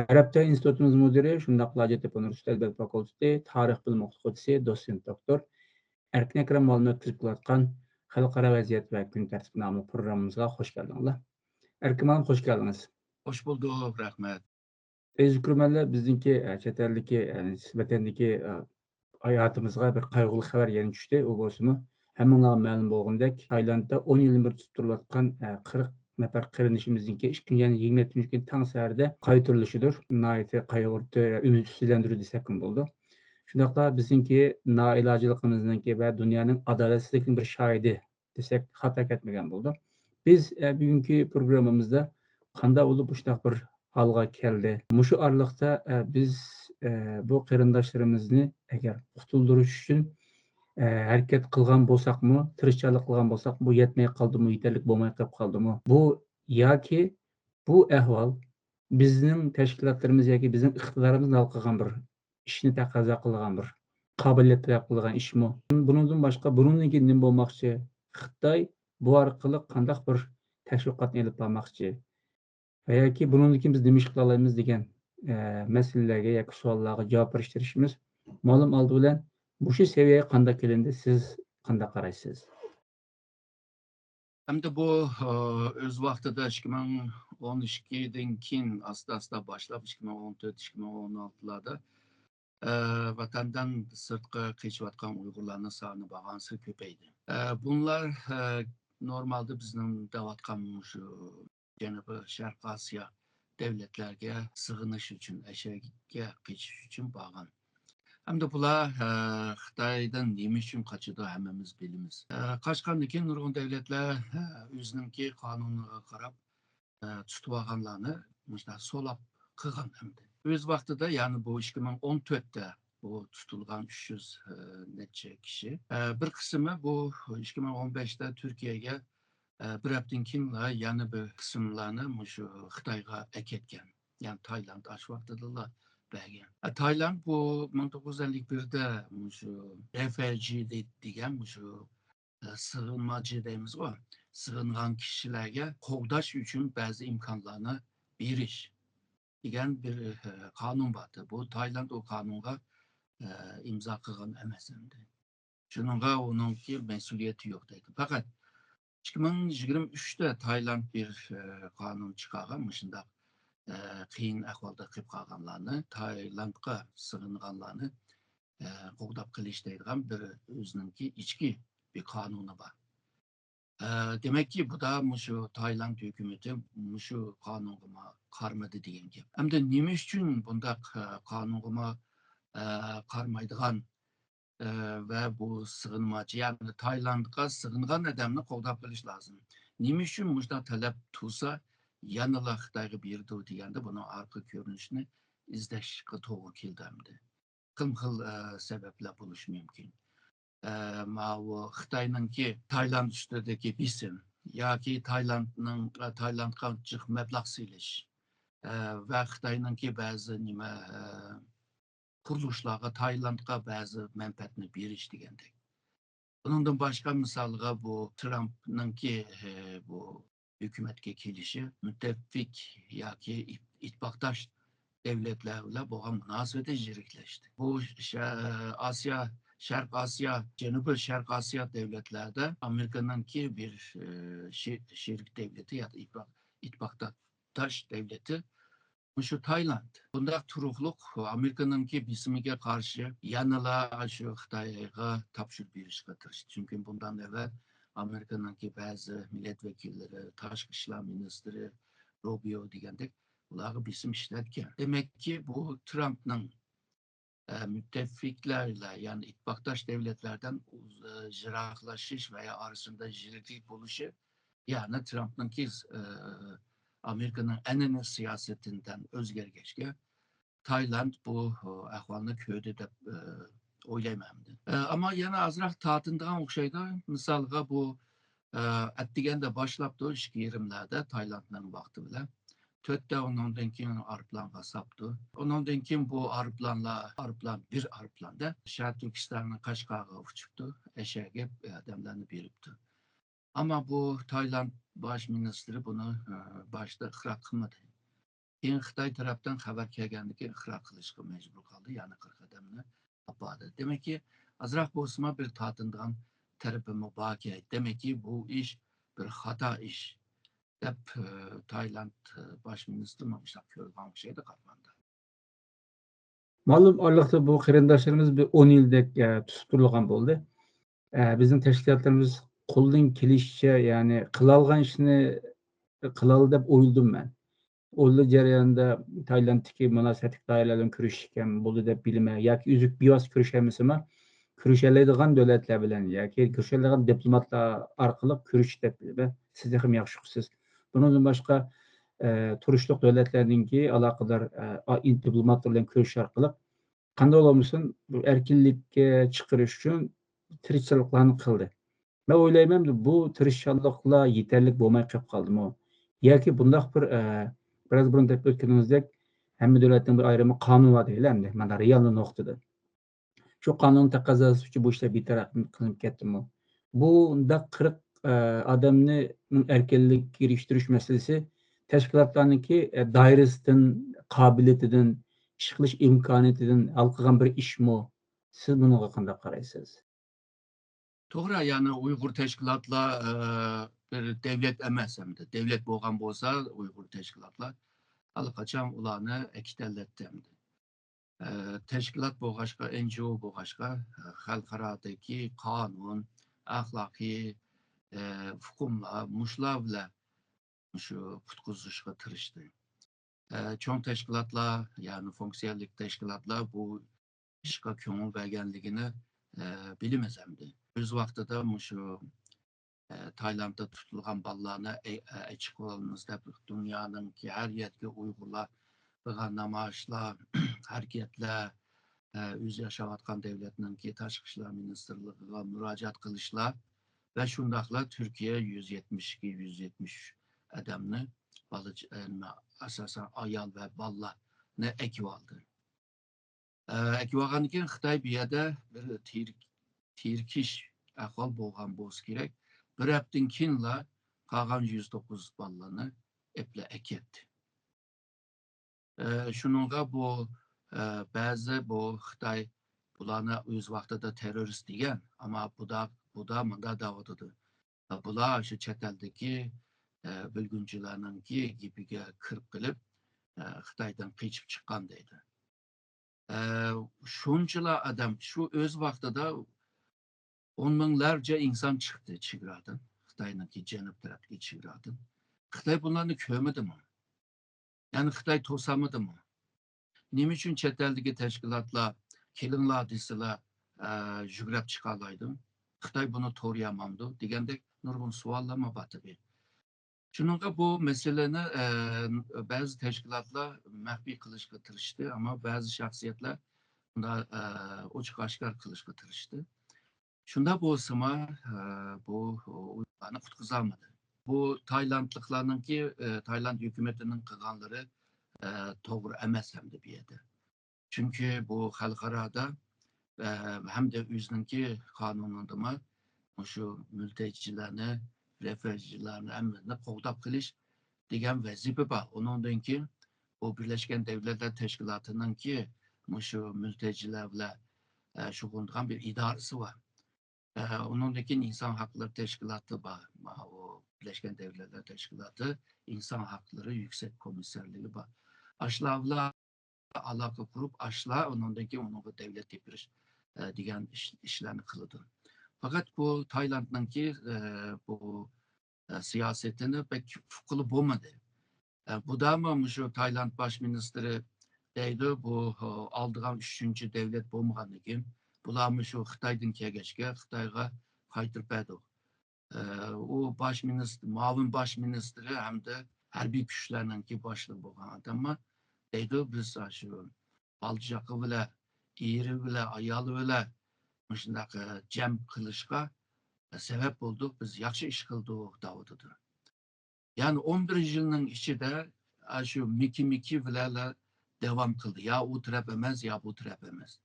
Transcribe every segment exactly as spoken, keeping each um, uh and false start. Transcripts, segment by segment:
ئەرەب تىلى ئىنستىتۇتىمىز مۇدىرى، شۇنداقلا ھاجەتتېپە ئۇنىۋېرسىتېتى ئەدەبىيات فاكۇلتېتى تارىخ بىلىم ئوقۇتقۇچىسى، دوتسېنت دوكتور ئەركىن ئەكرەم مۇئەللىم ئۆتكۈزۈپ كېلىۋاتقان خەلقئارا ۋەزىيەت ۋە كۈن تەرتىپى ناملىق پروگراممىمىزغا خوش كەلدىڭلار. ئەركىن مۇئەللىم، خوش كەلدىڭىز. خوش بولدۇق، رەھمەت. ئەزىز كۆرۈرمەنلەر، بىزنىڭكى، ئە، چەت ئەلدىكى، ئە، ۋەتەندىكى، ئە، ھاياتىمىزغا بىر قايغۇلۇق خەۋەر يەنە چۈشتى. ئۇ بولسىمۇ ھەممىڭلارغا مەلۇم بولغىنىدەك، تايلاندتا ئون يىلدىن بېرى تۇتۇپ تۇرۇلۇۋاتقان، ئە، قىرىق نەپەر قېرىندىشىمىزنىڭكى ئىككىنچى ئاينىڭ يىگىرمە يەتتىنچى كۈنى تاڭ سەھەردە قايتۇرۇلۇشىدۇر. ناھايىتى قايغۇرتۇر، ئۈمىدسىزلەندۈرىدۇ دېسەكمۇ بولىدۇ. شۇنداقلا بىزنىڭكى نائىلاجلىقىمىزنىڭكى ۋە دۇنيانىڭ ئادالەتسىزلىكىنىڭ بىر شاھىدى دېسەك خاتا كەتمىگەن بولىدۇ. بىز، ئە، بۈگۈنكى پروگراممىمىزدا قانداق بولۇپ مۇشۇنداق بىر ھالغا كەلدى؟ مۇشۇ ئارىلىقتا، ئە، بىز، ئە، بۇ قېرىنداشلىرىمىزنى ئەگەر قۇتۇلدۇرۇش ئۈچۈن، ئە، ھەرىكەت قىلغان بولساقمۇ، تىرىشچانلىق قىلغان بولساق، بۇ يەتمەي قالدىمۇ، يېتەرلىك بولماي قېلىپ قالدىمۇ؟ بۇ ياكى بۇ ئەھۋال بىزنىڭ تەشكىلاتلىرىمىز ياكى بىزنىڭ ئىقتىدارىمىزنى ھال قىلغان بىر ئىشنى تەقەززا قىلىدىغان بىر قابىلىيەت تەلەپ قىلىدىغان ئىشمۇ؟ بۇنىڭدىن باشقا بۇنىڭدىن كېيىن نېمە بولماقچى؟ خىتاي بۇ ئارقىلىق قانداق بىر تەشۋىقاتنى ئېلىپ بارماقچى؟ ۋە ياكى بۇنىڭدىن كېيىن بىز نېمە ئىش قىلالايمىز دېگەن، ئە، مەسىلىلەرگە ياكى سوئاللارغا جاۋاب بېرىش تىرىشىمىز. مۇئەللىم، ئالدى بىلەن مۇشۇ سەۋىيەگە قانداق كېلىندى؟ سىز قانداق قارايسىز؟ ئەمدى بۇ، ئە، ئۆز ۋاقتىدا ئىككى مىڭ ئون ئىككىدىن كېيىن ئاستا-ئاستا باشلاپ، ئىككى مىڭ ئون تۆت، ئىككى مىڭ ئون ئالتىلاردا، ئە، ۋەتەندىن سىرتقا قېچىۋاتقان ئۇيغۇرلارنىڭ سانى بارغانسېرى كۆپەيدى. ئە، بۇلار، ئە، نورمالدا بىزنىڭ دەۋاتقان مۇشۇ جەنۇبىي شەرق ئاسىيا دۆلەتلەرگە سىغىنىش ئۈچۈن، ئەشەگە قېچىش ئۈچۈن بارغان. ئەمدى بۇلار، ئە، خىتايدىن نېمە ئۈچۈن قاچىدۇ، ھەممىمىز بىلىمىز. ئە، قاچقاندىن كېيىن نۇرغۇن دۆلەتلەر، ئە، ئۆزىنىڭكى قانۇنىغا قاراپ، ئە، تۇتۇۋالغانلارنى مۇشۇنداق سولاپ قىلغان ئەمدى. ئۆز ۋاقتىدا، يەنى بۇ ئىككى مىڭ ئون تۆتتە بۇ تۇتۇلغان ئۈچ يۈز، ئە، نەچچە كىشى. ئە، بىر قىسمى بۇ ئىككى مىڭ ئون بەشتە تۈركىيەگە، ئە، بىر ھەپتىدىن كېيىنلا يەنە بىر قىسىملارنى مۇشۇ خىتايغا ئەكەتكەن. يەنى تايلاند ئاشۇ ۋاقتىدىلا بەرگەن. ئە، تايلاند بۇ مىڭ توققۇز يۈز ئەللىك بىردە مۇشۇ رېفۇجى دېگەن مۇشۇ، ئە، سىغىنماچى دەيمىزغۇ، سىغىنغان كىشىلەرگە قوغداش ئۈچۈن بەزى ئىمكانلارنى بېرىش دېگەن بىر، ئە، قانۇن بار. بۇ تايلاند ئۇ قانۇنغا، ئە، ئىمزا قىلغان ئەمەس ئەمدى. شۇنىڭغا ئۇنىڭكى مەسئۇلىيىتى يوق دەيدۇ. پەقەت ئىككى مىڭ يىگىرمە ئۈچتە تايلاند بىر، ئە، قانۇن چىقارغان، مۇشۇنداق، ئە، قىيىن ئەھۋالدا قېلىپ قالغانلارنى، تايلاندقا سىغىنغانلارنى، ئە، قوغداپ قېلىش دەيدىغان بىر ئۆزىنىڭكى ئىچكى بىر قانۇنى بار. ئە، دېمەككى، بۇ دا مۇشۇ تايلاند ھۆكۈمىتى مۇشۇ قانۇنغىمۇ قارىمىدى دېگەن گەپ. ئەمدى نېمە ئۈچۈن بۇنداق، ئە، قانۇنغىمۇ، ئە، قارىمايدىغان، ئە، ۋە بۇ سىغىنماچى، يەنى تايلاندقا سىغىنغان ئادەمنى قوغداپ قېلىش لازىم. نېمە ئۈچۈن مۇشۇنداق تەلەپ تۇرسا، يەنىلا خىتايغا بېرىدۇ دېگەندە، بۇنىڭ ئارقا كۆرۈنۈشىنى ئىزدەشكە توغرا كېلىدۇ ئەمدى. خىلمۇخىل، ئە، سەۋەبلەر بولۇشى مۇمكىن. ئە، ماۋۇ خىتاينىڭكى تايلاند ئۈستىدىكى بېسىم ياكى تايلاندنىڭ، ئە، تايلاندقا جىق مەبلەغ سېلىش، ئە، ۋە خىتاينىڭكى بەزى نېمە، ئە، قۇرۇلۇشلارغا تايلاندقا بەزى مەنپەئەتنى بېرىش دېگەندەك. بۇنىڭدىن باشقا مىسالغا بۇ ترامپنىڭكى، ئە، بۇ ھۆكۈمەتكە كېلىشى مۇتتەپىق ياكى ئىت-، ئىتتىپاقداش دۆلەتلەر بىلەن بولغان مۇناسىۋىتى يىرىكلەشتى. بۇ شە-، ئاسىيا، شەرق ئاسىيا، جەنۇبىي شەرق ئاسىيا دۆلەتلەردە ئامېرىكىنىڭكى بىر، ئى، شې-، شېرىك دۆلىتى يا ئىتتىپاق-، ئىتتىپاقداش دۆلىتى مۇشۇ تايلاند. بۇنداق تۇرۇقلۇق ئامېرىكىنىڭكى بېسىمىگە قارشى يەنىلا شۇ خىتايغا تاپشۇرۇپ بېرىشقا تىرىشتى. چۈنكى بۇندىن ئەۋۋەل ئامېرىكىنىڭكى بەزى مىللەت ۋەكىللىرى، تاشقى ئىشلار مىنىستىرى روبىيو دېگەندەك ئۇلارغا بېسىم ئىشلەتكەن. دېمەككى، بۇ ترامپنىڭ، ئە، مۇتتەپىقلەر بىلەن، يەنى ئىتتىپاقداش دۆلەتلەردىن ئۇز-، يىراقلىشىش ۋە يا ئارىسىدا يىرىكلىك بولۇشى، يەنى ترامپنىڭكى، ئە، ئامېرىكىنىڭ ئەنئەنە سىياسىتىدىن ئۆزگەرگەچكە، تايلاند بۇ، ئە، ئەھۋالنى كۆردى دەپ، ئە، ئويلايمەن. ئە، ئەمما يەنە ئازراق تارتىنىدىغان ئوخشايدۇ. مىسالغا، بۇ، ئە، ئەتىگەندە باشلاپتۇ، ئىككى يېرىملەردە تايلاندنىڭ ۋاقتى بىلەن. تۆتتە ئۇنىڭدىن كېيىن ئايروپىلانغا ساپتۇ. ئۇنىڭدىن كېيىن بۇ ئايروپىلانلار، ئايروپىلان، بىر ئايروپىلاندا شەرقىي تۈركىستاننىڭ قەشقەرگە ئۇچۇپتۇ، ئەشەگە ئادەملەرنى بېرىپتۇ. ئەمما بۇ تايلاند باش مىنىستىرى بۇنى، ئە، باشتا ئىقرار قىلمىدى. كېيىن خىتاي تەرەپتىن خەۋەر كەلگەندىن كېيىن ئىقرار قىلىشقا مەجبۇر قالدى، يەنە قىرىق ئادەمنى ئاپاردى. دېمەككى، ئازراق بولسىمۇ بىر تارتىنىدىغان تەرىپىمۇ باركەن. دېمەككى، بۇ ئىش بىر خاتا ئىش، دەپ، ئى، تايلاند، ئى، باش مىنىستىرى مانا شۇنداق كۆرىدىغان ئوخشايدۇ قارىغاندا. مەلۇم ئارىلىقتا بۇ قېرىنداشلىرىمىز بىر ئون يىلدەك، ئە، توسۇپ تۇرۇلغان بولدى. ئە، بىزنىڭ تەشكىلاتلىرىمىز قولىدىن كېلىشىچە، يەنى قىلالىغان ئىشنى قىلالى دەپ ئويلىدىم مەن. ئۇلار جەريانىدا تايلاندتىكى مۇناسىۋەتلىك دائىرىلەر بىلەن كۆرۈشكەن بولدى دەپ بىلىمەن. ياكى ئۆزى بىۋاسىتە كۆرۈشەلمىسىمۇ، كۆرۈشەلەيدىغان دۆلەتلەر بىلەن ياكى كۆرۈشەلەيدىغان دىپلوماتلار ئارقىلىق كۆرۈشتى دەپ بىلىمەن. سىز تېخىمۇ ياخشى ئۇقىسىز. بۇنىڭدىن باشقا، ئە، تۇرۇشلۇق دۆلەتلەرنىڭكى ئالاقىدار، ئە، ئا-، دىپلوماتلار بىلەن كۆرۈشۈش ئارقىلىق قانداق بولمىسۇن، بۇ ئەركىنلىككە چىقىرىش ئۈچۈن تىرىشچانلىقلارنى قىلدى. مەن ئويلايمەن، بۇ تىرىشچانلىقلار يېتەرلىك بولماي قېلىپ قالدىمۇ؟ ياكى بۇنداق بىر، ئە، بىراز بۇرۇن دەپ ئۆتكىنىمىزدەك، ھەممە دۆلەتنىڭ بىر ئايرىم قانۇنى بار دەيلى ئەمدى، مانا رېئالنىي نۇقتىدا. شۇ قانۇن تەقەززاسى بويىچە بىتەرەپ قىلىنىپ كەتتىمۇ؟ بۇنداق قىرىق، ئە، ئادەمنى ئەركىنلىككە ئېرىشتۈرۈش مەسىلىسى تەشكىلاتلارنىڭكى، ئە، دائىرىسىدىن، قابىلىيىتىدىن، ئىش قىلىش ئىمكانىيىتىدىن ھالقىغان بىر ئىشمۇ؟ سىز بۇنىڭغا قانداق قارايسىز؟ توغرا، يەنى ئۇيغۇر تەشكىلاتلار، ئە، بىر دەۋلەت ئەمەس ئەمدى. دەۋلەت بولغان بولسا ئۇيغۇر تەشكىلاتلار ئاللىقاچان ئۇلارنى ئەكېتەلەتتى ئەمدى. ئە، تەشكىلات بولغاچقا، ئېن جى ئو بولغاچقا، ئە، خەلقئارادىكى قانۇن، ئەخلاقىي، ئە، ئۇقۇملار، مۇشۇلار بىلەن مۇشۇ قۇتقۇزۇشقا تىرىشتى. ئە، چوڭ تەشكىلاتلار، يەنى فۇنكسىيەلىك تەشكىلاتلار بۇ ئىشقا كۆڭۈل بەرگەنلىكىنى، ئە، بىلىمىز ئەمدى. ئۆز ۋاقتىدا مۇشۇ، ئە، تايلاندتا تۇتۇلغان بالىلارنى ئە-، ئە-، ئەچىقىۋالىمىز دەپ، دۇنيانىڭكى ھەر يەردىكى ئۇيغۇرلار قىلغان نامايىشلار، ھەرىكەتلەر، ئە، ئۆزى ياشاۋاتقان دەۋلەتنىڭكى تاشقى ئىشلار مىنىستىرلىقىغا مۇراجىئەت قىلىشلار ۋە شۇنداقلا تۈركىيە يۈز يەتمىش ئىككى، يۈز يەتمىش ئۈچ ئادەمنى، بالا، ئاساسەن ئايال ۋە بالىلارنى ئەكىۋالدى. ئە، ئەكىۋالغاندىن كېيىن خىتاي بۇ يەردە بىر تېرىك-، تېرىكىش ئەھۋال بولغان بولسا كېرەك، بىر ھەپتىدىن كېيىنلا قالغان يۈز توققۇز بالىلارنى ئېپلا ئەكەتتى. ئە، شۇنىڭغا بۇ، ئە، بەزى بۇ خىتاي بۇلارنى ئۆز ۋاقتىدا تېررورىست دېگەن، ئەمما بۇدا، بۇدا مۇندا دەۋاتىدۇ. بۇلار شۇ چەت ئەلدىكى، ئە، بۆلگۈنچىلەرنىڭكى گېپىگە كىرىپ قېلىپ، ئە، خىتايدىن قېچىپ چىققان دەيدۇ. ئە، شۇنچىلا ئادەم، شۇ ئۆز ۋاقتىدا ئون مىڭلارچە ئىنسان چىقتى چېگرادىن، خىتاينىڭكى جەنۇب تەرەپتىكى چېگرادىن. خىتاي بۇلارنى كۆرمىدىمۇ؟ يەنى خىتاي توسالمىدىمۇ؟ نېمە ئۈچۈن چەت ئەلدىكى تەشكىلاتلار «كېلىڭلار» دېسىلا، ئە، يۈگرەپ چىقالايدۇ؟ خىتاي بۇنى تورىيالمامدۇ؟ دېگەندەك نۇرغۇن سوئاللارمۇ بار تېخى. شۇنىڭغا بۇ مەسىلىنى، ئە، بەزى تەشكىلاتلار مەخپىي قىلىشقا تىرىشتى، ئەمما بەزى شەخسىيەتلەر بۇنداق، ئە، ئوچۇق ئاشكارا قىلىشقا تىرىشتى. شۇنداق بولسىمۇ، ئە، بۇ ئۇيغۇرلارنى قۇتقۇزالمىدى. بۇ تايلاندلىقلارنىڭكى، ئە، تايلاند ھۆكۈمىتىنىڭ قىلغانلىرى، ئە، توغرا ئەمەس ئەمدى بۇ يەردە. چۈنكى بۇ خەلقئارادا، ئە، ھەمدە ئۆزىنىڭكى قانۇنىدىمۇ مۇشۇ مۈلتەجىلەرنى، رېفۇجىلارنى ھەممىنى قوغداپ قېلىش دېگەن ۋەزىپە بار. ئۇنىڭدىن كېيىن بۇ بىرلەشكەن دەۋلەتلەر تەشكىلاتىنىڭكى مۇشۇ مۈلتەجىلەر بىلەن، ئە، شۇغۇللىنىدىغان بىر ئىدارىسى بار. ئە، ئۇنىڭدىن كېيىن ئىنسان ھەقلىرى تەشكىلاتى بار. ماۋۇ بىرلەشكەن دەۋلەتلەر تەشكىلاتى ئىنسان ھەقلىرى يۈكسەك كومىسسارلىقى بار. ئاشۇلار بىلەن ئالاقە قۇرۇپ، ئاشۇلار ئۇنىڭدىن كېيىن ئۇنىڭغا دەۋلەت بېرىش، ئە، دېگەن ئىش، ئىشلارنى قىلىدۇ. پەقەت بۇ تايلاندنىڭكى، ئە، بۇ، ئە، سىياسىتىنى بەك ئۇققىلى بولمىدى. ئە، بۇدامۇ مۇشۇ تايلاند باش مىنىستىرى دەيدۇ، بۇ، ئالىدىغان ئۈچىنچى دەۋلەت بولمىغاندىن كېيىن، بۇلار مۇشۇ خىتايدىن كەلگەچكە خىتايغا قايتۇرۇپ بەردۇق. ئە، ئۇ باش مىنىستىر، مۇئاۋىن باش مىنىستىرى ھەمدە ھەربىي كۈچلەرنىڭكى باشلىقى بولغان ئادەممۇ دەيدۇ، بىز ئاشۇ بالا-چاقا بىلەن، ئېرى بىلەن، ئايالى بىلەن مۇشۇنداق، ئە، جەم قىلىشقا سەۋەب بولدۇق، بىز ياخشى ئىش قىلدۇق دەۋاتىدۇ. يەنى ئون بىر يىلنىڭ ئىچىدە ئاشۇ مىكى مىكى بىلەنلا داۋام قىلدى. يا ئۇ تەرەپ ئەمەس، يا بۇ تەرەپ ئەمەس.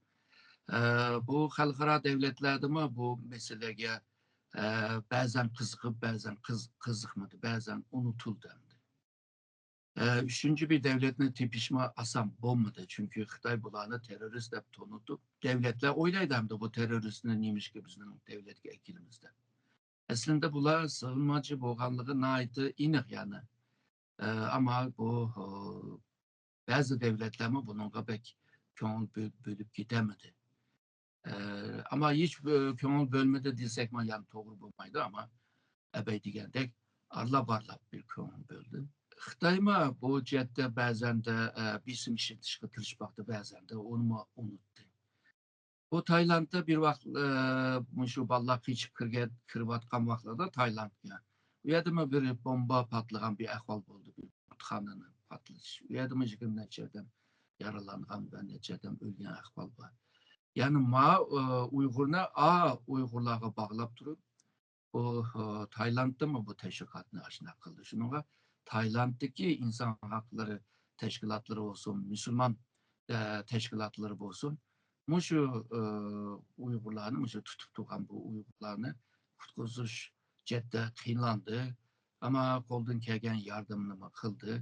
ئە، بۇ خەلقئارا دەۋلەتلەردىمۇ بۇ مەسىلىگە، ئە، بەزەن قىزىقىپ، بەزەن قىز-، قىزىقمىدى، بەزەن ئۇنتۇلدى ئەمدى. ئە، ئۈچىنچى بىر دەۋلەتنى تېپىشمۇ ئاسان بولمىدى. چۈنكى خىتاي بۇلارنى تېررورىست دەپ تونۇتۇپ، دەۋلەتلەر ئويلايدۇ، ئەمدى بۇ تېررورىستنى نېمىشقا بىزنىڭ دەۋلەتكە ئەكېلىمىز دەپ. ئەسلىندە بۇلار سىغىنماچى بولغانلىقى ناھايىتى ئېنىق، يەنى. ئە، ئەمما بۇ، ئۇ، بەزى دەۋلەتلەرمۇ بۇنىڭغا بەك كۆڭۈل بۆل-، بۆلۈپ كېتەلمىدى. ئە، ئەمما ھېچ، ئە، كۆڭۈل بۆلمىدى دېسەكمۇ يەنە توغرا بولمايدۇ، ئەمما ئەبەي دېگەندەك ئارىلاپ-ئارىلاپ بىر كۆڭۈل بۆلدى. خىتايمۇ بۇ جەھەتتە بەزەندە، ئە، بېسىم ئىشلىتىشكە تىرىشماقتا، بەزەندە ئۇنىمۇ ئۇنتتى. بۇ تايلاندتا بىر ۋاقىت، ئە، مۇشۇ بالىلار قېچىپ كىرگەن، كىرىۋاتقان ۋاقىتلاردا تايلاندقا، ئۇ يەردىمۇ بىر بومبا پارتلىغان بىر ئەھۋال بولدى، بىر بۇتخانىنى پارتلىتىش. ئۇ يەردىمۇ يىگىرمە نەچچە ئادەم يارىلانغان ۋە نەچچە ئادەم ئۆلگەن ئەھۋال بار. يەنى ما، ئۇ، ئۇيغۇرنى ئا ئۇيغۇرلارغا باغلاپ تۇرۇپ، بۇ، ئۇ، تايلاندتىمۇ بۇ تەشۋىقاتنى ئاشۇنداق قىلدى. شۇنىڭغا تايلاندتىكى ئىنسان ھەقلىرى تەشكىلاتلىرى بولسۇن، مۇسۇلمان، ئە، تەشكىلاتلىرى بولسۇن، مۇشۇ، ئۇ، ئۇيغۇرلارنى، مۇشۇ تۇتۇپ تۇرغان بۇ ئۇيغۇرلارنى قۇتقۇزۇش جەھەتتە قىينىلاندى. ئەمما قولدىن كەلگەن ياردىمىنىمۇ قىلدى.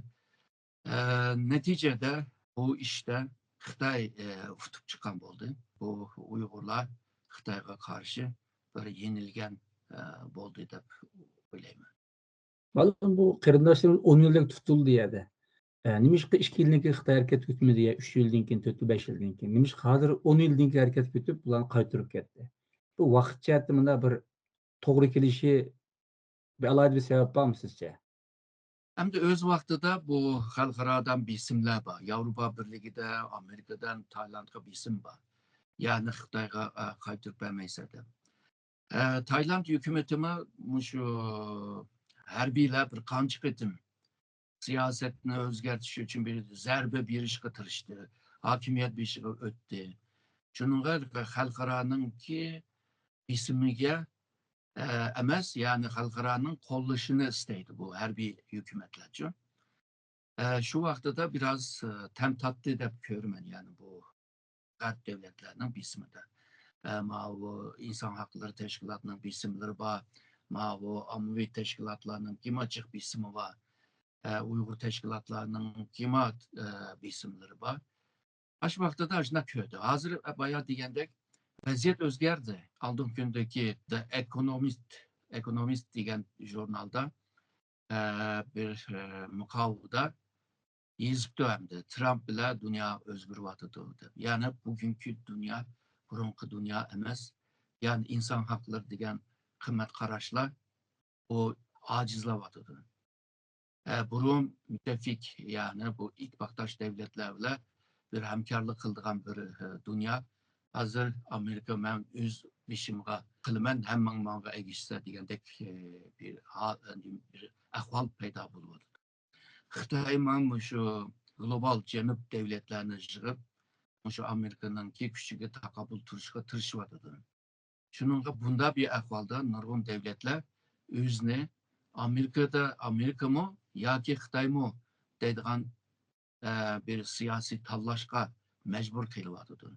ئە، نەتىجىدە بۇ ئىشتا خىتاي، ئە، ئۇتۇپ چىققان بولدى. بۇ ئۇيغۇرلار خىتايغا قارشى بىر يېنىلگەن، ئە، بولدى دەپ ئويلايمەن. مەلۇم، بۇ قېرىنداشلىرىمىز ئون يىلدەك تۇتۇلدى يەردە. ئە، نېمىشقا ئىككى يىلدىن كېيىن خىتاي ھەرىكەتكە ئۆتمىدى يا ئۈچ يىلدىن كېيىن، تۆت، بەش يىلدىن كېيىن؟ نېمىشقا ھازىر ئون يىلدىن كېيىن ھەرىكەتكە ئۆتۈپ، بۇلارنى قايتۇرۇپ كەتتى؟ بۇ ۋاقىت جەھەتتە مۇنداق بىر توغرا كېلىشى بىر ئالاھىدە بىر سەۋەب بارمۇ سىزچە؟ ئەمدى ئۆز ۋاقتىدا بۇ خەلقئارادىن بېسىملەر بار. ياۋروپا بىرلىكىدە، ئامېرىكىدىن تايلاندقا بېسىم بار. يەنى خىتايغا، ئە، قايتۇرۇپ بەرمەيسەن دەپ. ئە، تايلاند ھۆكۈمىتىمۇ مۇشۇ ھەربىيلەر بىر قانچە قېتىم سىياسەتنى ئۆزگەرتىش ئۈچۈن بىر زەربە بېرىشقا تىرىشتى. ھاكىمىيەت بېشىغا ئۆتتى. شۇنىڭغا خەلقئارانىڭكى بېسىمىگە، ئە، ئەمەس، يەنى خەلقئارانىڭ قوللىشىنى ئىستەيدۇ بۇ ھەربىي ھۆكۈمەتلەرچۇ. ئە، شۇ ۋاقتىدا بىراز، ئە، تەم تارتتى دەپ كۆرىمەن، يەنى بۇ غەرب دۆلەتلەرنىڭ بېسىمىدا. ئە، ماۋۇ ئىنسان ھەقلىرى تەشكىلاتىنىڭ بېسىملىرى بار، ماۋۇ ئاممىۋى تەشكىلاتلارنىڭكىمۇ جىق بېسىمى بار، ئە، ئۇيغۇر تەشكىلاتلارنىڭكىمۇ، ئە، بېسىملىرى بار. ئاشۇ ۋاقتىدا ئاشۇنداق كۆردى. ھازىر، ئە، بايا دېگەندەك ۋەزىيەت ئۆزگەردى. ئالدىنقى كۈندىكى The Economist، Economist دېگەن ژۇرنالدا، ئە، بىر، ئە، مۇقاۋىدا يېزىپتۇ ئەمدى، «ترامپ بىلەن دۇنيا ئۆزگىرىۋاتىدۇ» دەپ. يەنى بۈگۈنكى دۇنيا بۇرۇنقى دۇنيا ئەمەس. يەنى ئىنسان ھەقلىرى دېگەن قىممەت قاراشلار ئۇ ئاجىزلاۋاتىدۇ. ئە، بۇرۇن مۇتتەپىق، يەنى بۇ ئىتتىپاقداش دەۋلەتلەر بىلەن بىر ھەمكارلىق قىلىدىغان بىر، ئە، دۇنيا. ھازىر ئامېرىكا، «مەن ئۆز بېشىمغا قىلىمەن، ھەممىڭ ماڭا ئەگىشسە» دېگەندەك، ئە، بىر ھال، بىر ئەھۋال پەيدا بولۇۋاتىدۇ. خىتايمۇ مۇشۇ گلوبال جەنۇب دەۋلەتلەرنى يىغىپ، مۇشۇ ئامېرىكىنىڭكى كۈچىگە تاقابىل تۇرۇشقا تىرىشىۋاتىدۇ. شۇنىڭغا بۇنداق بىر ئەھۋالدا نۇرغۇن دەۋلەتلەر ئۆزىنى ئامېرىكىدا، ئامېرىكىمۇ ياكى خىتايمۇ دەيدىغان، ئە، بىر سىياسىي تاللاشقا مەجبۇر قىلىۋاتىدۇ.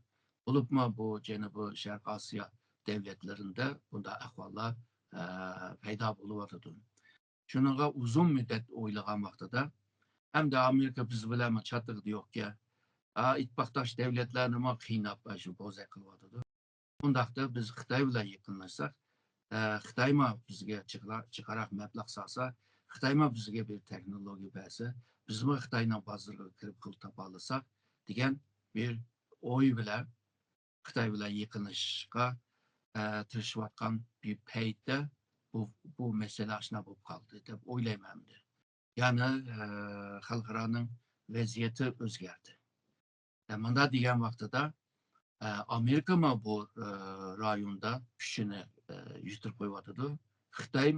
بولۇپمۇ بۇ جەنۇبىي شەرقىي ئاسىيا دەۋلەتلىرىدە بۇنداق ئەھۋاللار، ئە، پەيدا بولۇۋاتىدۇ. شۇنىڭغا ئۇزۇن مۇددەت ئويلىغان ۋاقتىدا، ئەمدى ئامېرىكا بىز بىلەنمۇ چاتىقىدا يوقكەن، ئا، ئىتتىپاقداش دەۋلەتلەرنىمۇ قىيناپ، شۇ بوزەك قىلىۋاتىدۇ. ئۇنداقتا بىز خىتاي بىلەن يېقىنلاشساق، ئە، خىتايمۇ بىزگە جىقلا-، جىقراق مەبلەغ سالسا، خىتايمۇ بىزگە بىر تېخنولوگىيە بەرسە، بىزمۇ خىتاينىڭ بازىرىغا كىرىپ پۇل تاپالىساق دېگەن بىر ئوي بىلەن خىتاي بىلەن يېقىنلىشىشقا، ئە، تىرىشىۋاتقان بىر پەيتتە بۇ، بۇ مەسىلە ئاشۇنداق بولۇپ قالدى دەپ ئويلايمەن ئەمدى. يەنى، ئە، خەلقئارانىڭ ۋەزىيىتى ئۆزگەردى. ئە، مۇنداق دېگەن ۋاقتىدا، ئە، ئامېرىكىمۇ بۇ، ئە، رايوندا كۈچىنى، ئە، يىتىرىپ قويۇۋاتىدۇ. خىتاي،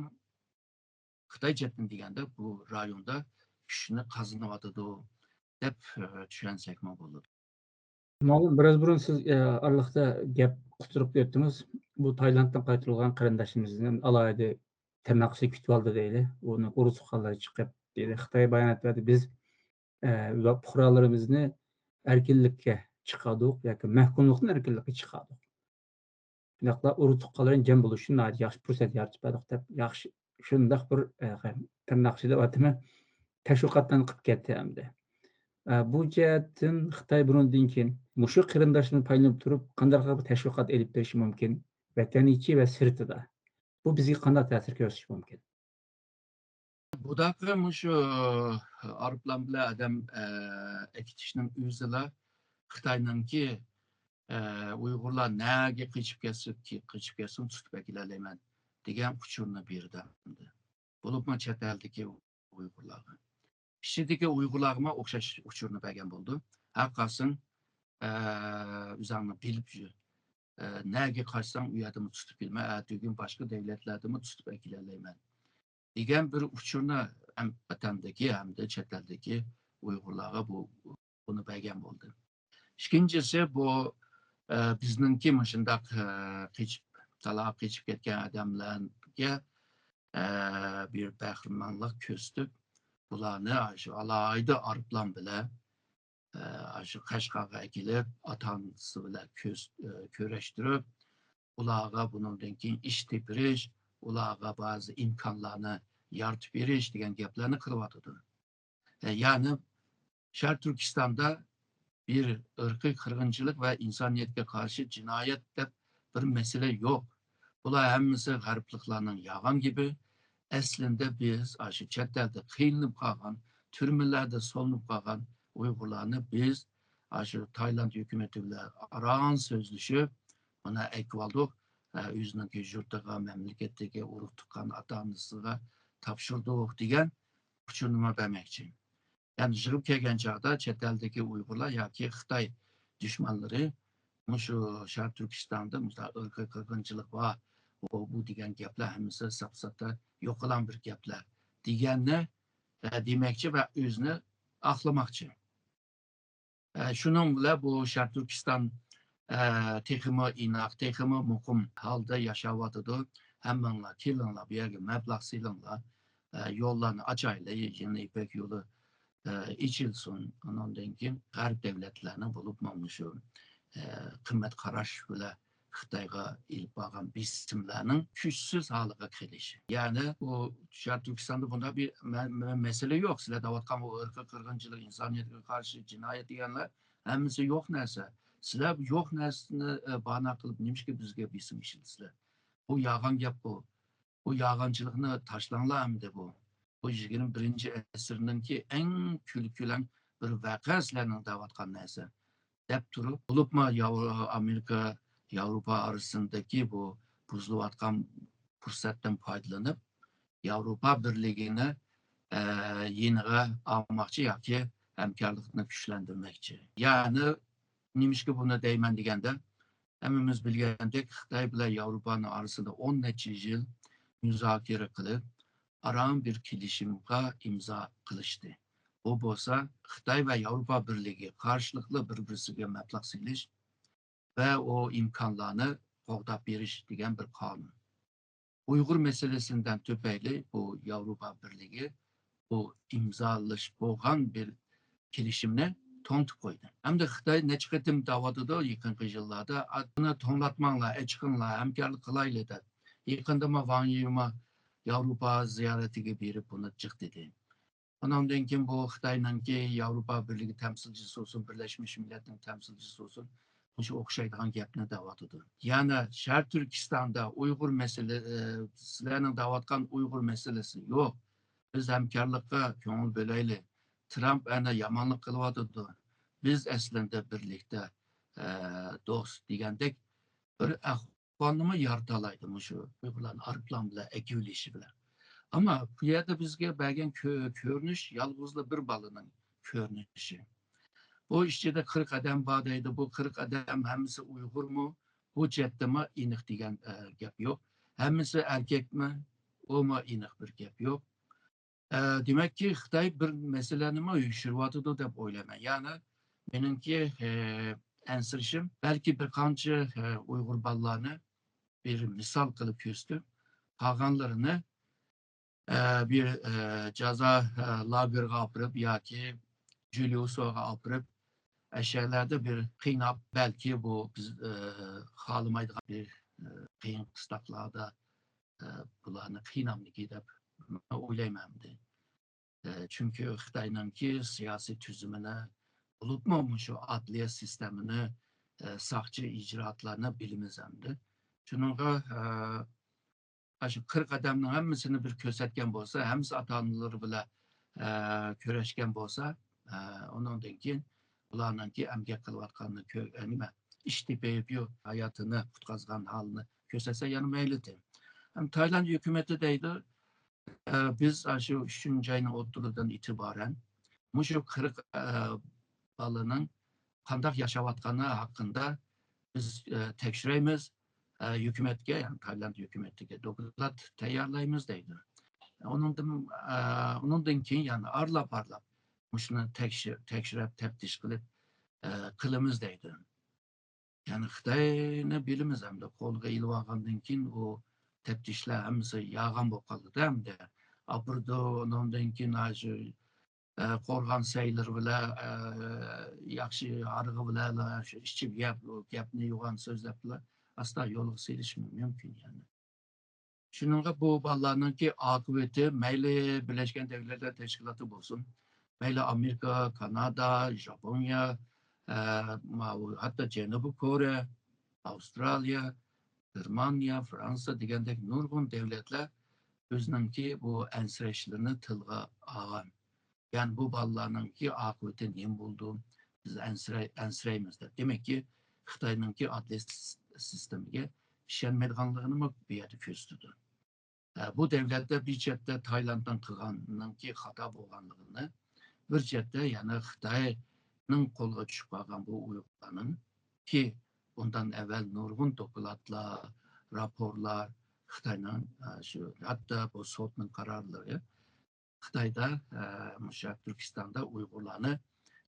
خىتاي جەھەتتىن دېگەندە بۇ رايوندا كۈچنى قازىنىۋاتىدۇ دەپ، ئە، چۈشەنسەكمۇ بولىدۇ. ماۋۇ بىراز بۇرۇن سىز، ئە، ئارىلىقتا گەپ قۇتۇرۇپ ئۆتتىڭىز. بۇ تايلاندتىن قايتۇرۇلغان قېرىنداشىمىزنى ئالاھىدە تىرناق ئىچىدە كۈتۈۋالدى دەيلى. ئۇنىڭ ئۇرۇق تۇغقانلىرى چىقىپ دېدى. خىتاي بايانات بەردى، بىز، ئە، ۋە پۇقرالىرىمىزنى ئەركىنلىككە چىقاردۇق ياكى مەھكۇملۇقتىن ئەركىنلىككە چىقاردۇق. شۇنداقلا ئۇرۇق تۇغقانلىرىنى جەم بولۇش ئۈچۈن ناھايىتى ياخشى پۇرسەت يارىتىپ بەردۇق دەپ ياخشى، شۇنداق بىر، ئە، تىرناق ئىچىدە دەۋاتىمەن. تەشۋىقاتلارنى قىلىپ كەتتى ئەمدى. ئە، بۇ جەھەتتىن خىتاي بۇنىڭدىن كېيىن مۇشۇ قېرىنداشلىرىنى پايدىلىنىپ تۇرۇپ، قانداقراق بىر تەشۋىقات ئېلىپ بېرىشى مۇمكىن؟ ۋەتەن ئىچى ۋە سىرتىدا. بۇ بىزگە قانداق تەسىر كۆرسىتىشى مۇمكىن؟ بۇداقى مۇشۇ ئايروپىلان بىلەن ئادەم، ئە، ئەكېتىشنىڭ ئۆزىلا خىتاينىڭكى، ئە، ئۇيغۇرلار نەگە قېچىپ كەتسە، قېچىپ كەتسۇن، تۇتۇپ ئەكېلەلەيمەن دېگەن ئۇچۇرنى بېرىدۇ. بولۇپمۇ چەت ئەلدىكى ئۇيغۇرلارغا. ئىچىدىكى ئۇيغۇرلارغىمۇ ئوخشاش ئۇچۇرنى بەرگەن بولىدۇ. ھەر قالسۇن، ئە، ئۆزۈڭنى بىلىپ يۈر. ئە، نەگە قاچساڭ، ئۇ يەردىمۇ تۇتۇپ كېلىمەن. ئەتىگۈن باشقا دۆلەتلەردىمۇ تۇتۇپ ئەكېلەلەيمەن دېگەن بىر ئۇچۇرنى ھەم ۋەتەندىكى، ھەمدە چەت ئەلدىكى ئۇيغۇرلارغا بۇ، بۇنى بەرگەن بولدى. ئىككىنچىسى، بۇ، ئە، بىزنىڭكى مۇشۇنداق، ئە، قېچىپ، تالاغا قېچىپ كەتكەن ئادەملەرگە، ئە، بىر بەھرىمەنلىك كۆرسىتىپ، بۇلارنى شۇ ئالاھىدە ئايروپىلان بىلەن، ئە، شۇ قەشقەرگە ئەكېلىپ، ئاتا-ئانىسى بىلەن كۆز-، ئە، كۆرۈشتۈرۈپ، ئۇلارغا بۇنىڭدىن كېيىن ئىش تېپىرىش، ئۇلارغا بەزى ئىمكانلارنى يارىتىپ بېرىش دېگەن گەپلەرنى قىلىۋاتىدۇ. ئە، يەنى شەرقىي تۈركىستاندا بىر ئىرقىي قىرغىنچىلىق ۋە ئىنسانىيەتكە قارشى جىنايەت دەپ بىر مەسىلە يوق. بۇلار ھەممىسى غەربلىكلارنىڭ يالغان گېپى. ئەسلىندە بىز ئاشۇ چەت ئەلدە قىينىلىپ قالغان، تۈرمىلەردە سولىنىپ قالغان ئۇيغۇرلارنى بىز ئاشۇ تايلاند ھۆكۈمىتى بىلەن ئاران سۆزلىشىپ، مانا ئەكىۋالدۇق. ئە، ئۆزىنىڭكى يۇرتىغا، مەملىكەتتىكى ئۇرۇق تۇغقان ئاتا-ئانىسىغا تاپشۇردۇق دېگەن ئۇچۇرنىمۇ بەرمەكچى. يەنى يىغىپ كەلگەن چاغدا چەت ئەلدىكى ئۇيغۇرلار ياكى خىتاي دۈشمەنلىرى مۇشۇ شەرقىي تۈركىستاندا مۇشۇنداق ئىرقىي قىرغىنچىلىق بار، ئۇ بۇ دېگەن گەپلەر ھەممىسى ساپساتا يوقىلان بىر گەپلەر دېگەننى، ئە، دېمەكچى ۋە ئۆزىنى ئاقلىماقچى. ئە، شۇنىڭ بىلەن بۇ شەرقىي تۈركىستان، ئە، تېخىمۇ ئىناق، تېخىمۇ مۇقىم ھالدا ياشاۋاتىدۇ. ھەممىڭلار كېلىڭلار، بۇ يەرگە مەبلەغ سېلىڭلار، ئە، يوللارنى ئاچايلى، يېڭى يىپەك يولى، ئە، ئېچىلسۇن. ئۇنىڭدىن كېيىن غەرب دۆلەتلەرنىڭ، بولۇپمۇ مۇشۇ، ئە، قىممەت قاراش بىلەن خىتايغا ئېلىپ بارغان بېسىملارنىڭ كۈچسىز ھالىغا قېلىشى. يەنى بۇ شەرقىي تۈركىستاندا بۇنداق بىر مە-، مە-، مەسىلە يوق. سىلەر دەۋاتقان بۇ ئىرقىي قىرغىنچىلىق، ئىنسانىيەتكە قارشى جىنايەت دېگەنلەر ھەممىسى يوق نەرسە. سىلەر يوق نەرسىنى، ئە، باھانە قىلىپ نېمىشقا بىزگە بېسىم ئىشلىتىسىلەر؟ بۇ يالغان گەپ بۇ. بۇ يالغانچىلىقنى تاشلاڭلار ئەمدى بۇ. بۇ يىگىرمە بىرىنچى ئەسىرنىڭكى ئەڭ كۈلكىلەڭ بىر ۋەقە سىلەرنىڭ دەۋاتقان نەرسە، دەپ تۇرۇپ، بولۇپمۇ ياۋ-، ئامېرىكا، ياۋروپا ئارىسىندىكى بۇ بۇزۇلۇۋاتقان پۇرسەتتىن پايدىلىنىپ، ياۋروپا بىرلىكىنى، ئە، يېنىغا ئالماقچى ياكى ھەمكارلىقنى كۈچلەندۈرمەكچى. يەنى نېمىشقا بۇنى دەيمەن دېگەندە، ھەممىمىز بىلگەندەك، خىتاي بىلەن ياۋروپانىڭ ئارىسىدا ئون نەچچە يىل مۇزاكىرە قىلىپ، ئاران بىر كېلىشىمغا ئىمزا قىلىشتى. بۇ بولسا خىتاي ۋە ياۋروپا بىرلىكى قارشىلىقلىق بىر-بىرسىگە مەبلەغ سېلىش ۋە ئۇ ئىمكانلارنى قوغداپ بېرىش دېگەن بىر قانۇن. ئۇيغۇر مەسىلىسىدىن تۈپەيلى بۇ ياۋروپا بىرلىكى بۇ ئىمزالىشىپ بولغان بىر كېلىشىمنى توڭتۇپ قويدى. ھەمدە خىتاي نەچچە قېتىم دەۋاتىدۇ يېقىنقى يىللاردا، ئا، بۇنى توڭلاتماڭلار، ئېچىقىڭلار، ھەمكارلىق قىلايلى دەپ. يېقىندىمۇ ۋاڭ يىمۇ ياۋروپا زىيارىتىگە بېرىپ بۇنى جىق دېدى. ئۇنىڭدىن كېيىن بۇ خىتاينىڭكى ياۋروپا بىرلىكى تەمسىلچىسى بولسۇن، بىرلەشمىش مىللەتنىڭ تەمسىلچىسى بولسۇن، مۇشۇ ئوخشايدىغان گەپنى دەۋاتىدۇ. يەنى شەرقىي تۈركىستاندا ئۇيغۇر مەسىلە-، ئە، سىلەرنىڭ دەۋاتقان ئۇيغۇر مەسىلىسى يوق. بىز ھەمكارلىققا كۆڭۈل بۆلەيلى. ترامپ ئەنە يامانلىق قىلىۋاتىدۇ. بىز ئەسلىدە بىرلىكتە، ئە، دوست دېگەندەك بىر ئەھۋالنىمۇ يارىتالايدۇ مۇشۇ ئۇيغۇرلارنى ئايروپىلان بىلەن ئەكىۋېلىشى بىلەن. ئەمما بۇ يەردە بىزگە بەرگەن كۆ-، كۆرۈنۈش يالغۇزلا بىر بالىنىڭ كۆرۈنۈشى. بۇ ئىچىدە قىرىق ئادەم بار دەيدۇ. بۇ قىرىق ئادەم ھەممىسى ئۇيغۇرمۇ؟ بۇ جەھەتتىمۇ ئېنىق دېگەن، ئە، گەپ يوق. ھەممىسى ئەركەكمۇ؟ ئۇمۇ ئېنىق بىر گەپ يوق. ئە، دېمەككى، خىتاي بىر مەسىلەنىمۇ يوشۇرۇۋاتىدۇ دەپ ئويلايمەن. يەنى مېنىڭكى، ئە، ئەنسىرىشىم، بەلكى بىر قانچە، ئە، ئۇيغۇر بالىلارنى بىر مىسال قىلىپ كۆرسىتىپ، قالغانلىرىنى، ئە، بىر، ئە، جازا، ئە، لاگېرىغا ئاپىرىپ ياكى جۈليۇسوغا ئاپىرىپ، ئەشەلەردە بىر قىيناپ، بەلكى بۇ بىز، ئە، خالىمايدىغان بىر، ئە، قىيىن قىستاقلاردا، ئە، بۇلارنى قىينامدىكى دەپ ئويلايمەن ئەمدى. ئە، چۈنكى خىتاينىڭكى سىياسىي تۈزۈمىنى، بولۇپمۇ مۇشۇ ئادلىيە سىستېمىنى، ئە، ساقچى ئىجرائاتلارنى بىلىمىز ئەمدى. شۇنىڭغا، ئە، ئاشۇ قىرىق ئادەمنىڭ ھەممىسىنى بىر كۆرسەتكەن بولسا، ھەممىسى ئاتا-ئانىلىرى بىلەن، ئە، كۆرۈشكەن بولسا، ئە، ئۇنىڭدىن كېيىن ئۇلارنىڭكى ئەمگەك قىلىۋاتقاننى كۆ-، ئە، نېمە، ئىش تېپىپ، يو-، ھاياتىنى قۇتقازغان ھالىنى كۆرسەتسە يەنە مەيلىدى. ھەم تايلاند ھۆكۈمىتى دەيدۇ، ئە، بىز ئاشۇ ئۈچىنچى ئاينىڭ ئوتتۇرىدىن ئېتىبارەن مۇشۇ قىرىق، ئە، بالىنىڭ قانداق ياشاۋاتقانلىقى ھەققىدە بىز، ئە، تەكشۈرەيمىز. ئە، ھۆكۈمەتكە، يەنى تايلاند ھۆكۈمىتىگە دوكلات تەييارلايمىز دەيدۇ. ئۇنىڭدىن، ئە، ئۇنىڭدىن كېيىن يەنى ئارىلاپ-ئارىلاپ مۇشۇنى تەكشۈر-، تەكشۈرۈپ، تەپتىش قىلىپ، ئە، قىلىمىز دەيدۇ. يەنى خىتاينى بىلىمىز ئەمدى، قولغا ئېلىۋالغاندىن كېيىن ئۇ تەپتىشلەر ھەممىسى يالغان بولۇپ قالىدۇ ئەمدى. ئاپىرىدۇ، ئۇنىڭدىن كېيىن ھازىر، ئە، قورغان سەيلىرى بىلەن، ئە، ياخشى ھارغا بىلەن شۇ ئىچىپ يەپ، ئۇ گەپنى يوغان سۆزلەپلا ئاستا يولغا سېلىشى مۇمكىن يەنى. شۇنىڭغا بۇ بالىلارنىڭكى ئاقىۋىتى مەيلى بىرلەشكەن دۆلەتلەر تەشكىلاتى بولسۇن، مەيلى ئامېرىكا، كانادا، ياپونىيە، ئە، ماۋۇ ھەتتا جەنۇبىي كورېيە، ئاۋسترالىيە، گېرمانىيە، فرانسىيە دېگەندەك نۇرغۇن دۆلەتلەر ئۆزىنىڭكى بۇ ئەنسىرەشلىرىنى تىلغا ئالغان. يەنى بۇ بالىلارنىڭكى ئاقىۋىتى نېمە بولىدۇ؟ بىز ئەنسىرەي-، ئەنسىرەيمىز دەپ. دېمەككى، خىتاينىڭكى ئادلىيە سىس-، سىستېمىگە ئىشەنمەيدىغانلىقىنىمۇ بۇ يەردە كۆرسىتىدۇ. ئە، بۇ دۆلەتتە بىر چەتتە تايلاندنىڭ قىلغاننىڭكى خاتا بولغانلىقىنى، بىر چەتتە يەنە خىتاينىڭ قولىغا چۈشۈپ قالغان بۇ ئۇيغۇرلارنىڭكى بۇندىن ئەۋۋەل نۇرغۇن دوكلاتلار، راپورلار، خىتاينىڭ، ئە، شۇ ھەتتا بۇ سوتنىڭ قارارلىرى خىتايدا، ئە، مۇشۇ تۈركىستاندا ئۇيغۇرلارنى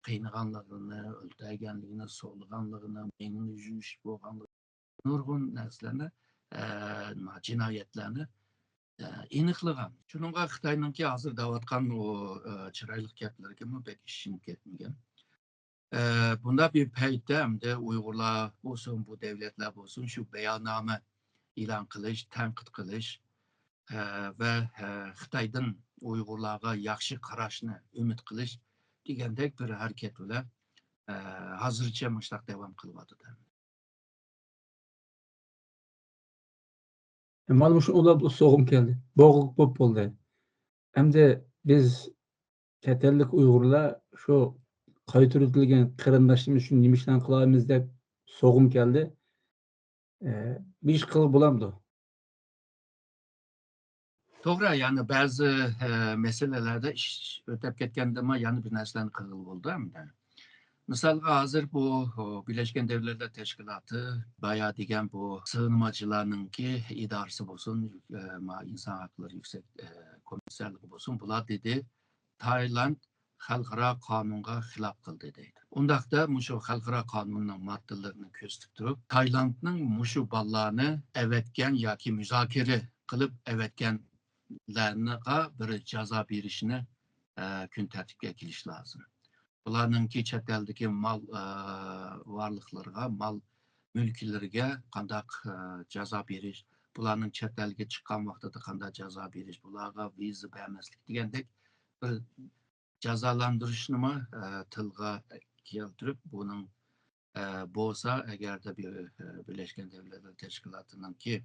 قىينىغانلىقىنى، ئۆلتۈرگەنلىكىنى، سولىغانلىقىنى، مېڭىنى يۇيۇش بولغانلىقىنى، نۇرغۇن نەرسىلەرنى، ئە، جىنايەتلەرنى، ئە، ئېنىقلىغان. شۇنىڭغا خىتاينىڭكى ھازىر دەۋاتقان ئۇ، ئە، چىرايلىق گەپلىرىگىمۇ بەك ئىشىنىپ كەتمىگەن. ئە، بۇنداق بىر پەيتتە ئەمدى ئۇيغۇرلار بولسۇن، بۇ دۆلەتلەر بولسۇن، شۇ باياننامە ئېلان قىلىش، تەنقىد قىلىش، ئە، ۋە، ئە، خىتايدىن ئۇيغۇرلارغا ياخشى قاراشنى ئۈمىد قىلىش دېگەندەك بىر ھەرىكەت بىلەن، ئە، ھازىرچە مۇشۇنداق داۋام قىلىۋاتىدۇ. مانا مۇشۇنى ئويلاپ سوغۇم كەلدى. بوغۇق بوپ بولدى. ئەمدى بىز چەت ئەللىك ئۇيغۇرلار شۇ قايتۇرۇۋېتىلگەن قېرىنداشلىرىمىز ئۈچۈن نېمە ئىشلارنى قىلالايمىز دەپ سوغۇم كەلدى. ئە، بىر ئىش قىلغىلى بولامدۇ؟ توغرا، يەنى بەزى، ئە، مەسىلىلەردە ئىش ئۆتەپ كەتكەندىمۇ يەنە بىر نەرسىلەرنى قىلغىلى بولىدۇ ئەمدى. مىسالغا، ھازىر بۇ، ئۇ، بىرلەشكەن دۆلەتلەر تەشكىلاتى بايا دېگەن بۇ سىغىنماچىلارنىڭكى ئىدارىسى بولسۇن، ئە، ما-، ئىنسان ھەقلىرى يۈكسەك، ئە، كومىسسارلىقى بولسۇن، بۇلار دېدى، تايلاند خەلقئارا قانۇنغا خىلاپ قىلدى دەيدۇ. ئۇنداقتا مۇشۇ خەلقئارا قانۇننىڭ ماددىلىرىنى كۆرسىتىپ تۇرۇپ، تايلاندنىڭ مۇشۇ بالىلارنى ئەۋەتكەن ياكى مۇزاكىرە قىلىپ ئەۋەتكەنلەرگە بىر جازا بېرىشنى، ئە، كۈن تەرتىپكە ئەكېلىش لازىم. بۇلارنىڭكى چەت ئەلدىكى مال، ئە، ۋارلىقلىرىغا، مال مۈلكىلىرىگە قانداق، ئە، جازا بېرىش، بۇلارنىڭ چەت ئەلگە چىققان ۋاقتىدا قانداق جازا بېرىش، بۇلارغا ۋىزا بەرمەسلىك دېگەندەك بىر جازالاندۇرۇشنىمۇ، ئە، تىلغا كەلتۈرۈپ، بۇنىڭ، ئە، بولسا، ئەگەردە بىر، ئە، بىرلەشكەن دۆلەتلەر تەشكىلاتىنىڭكى،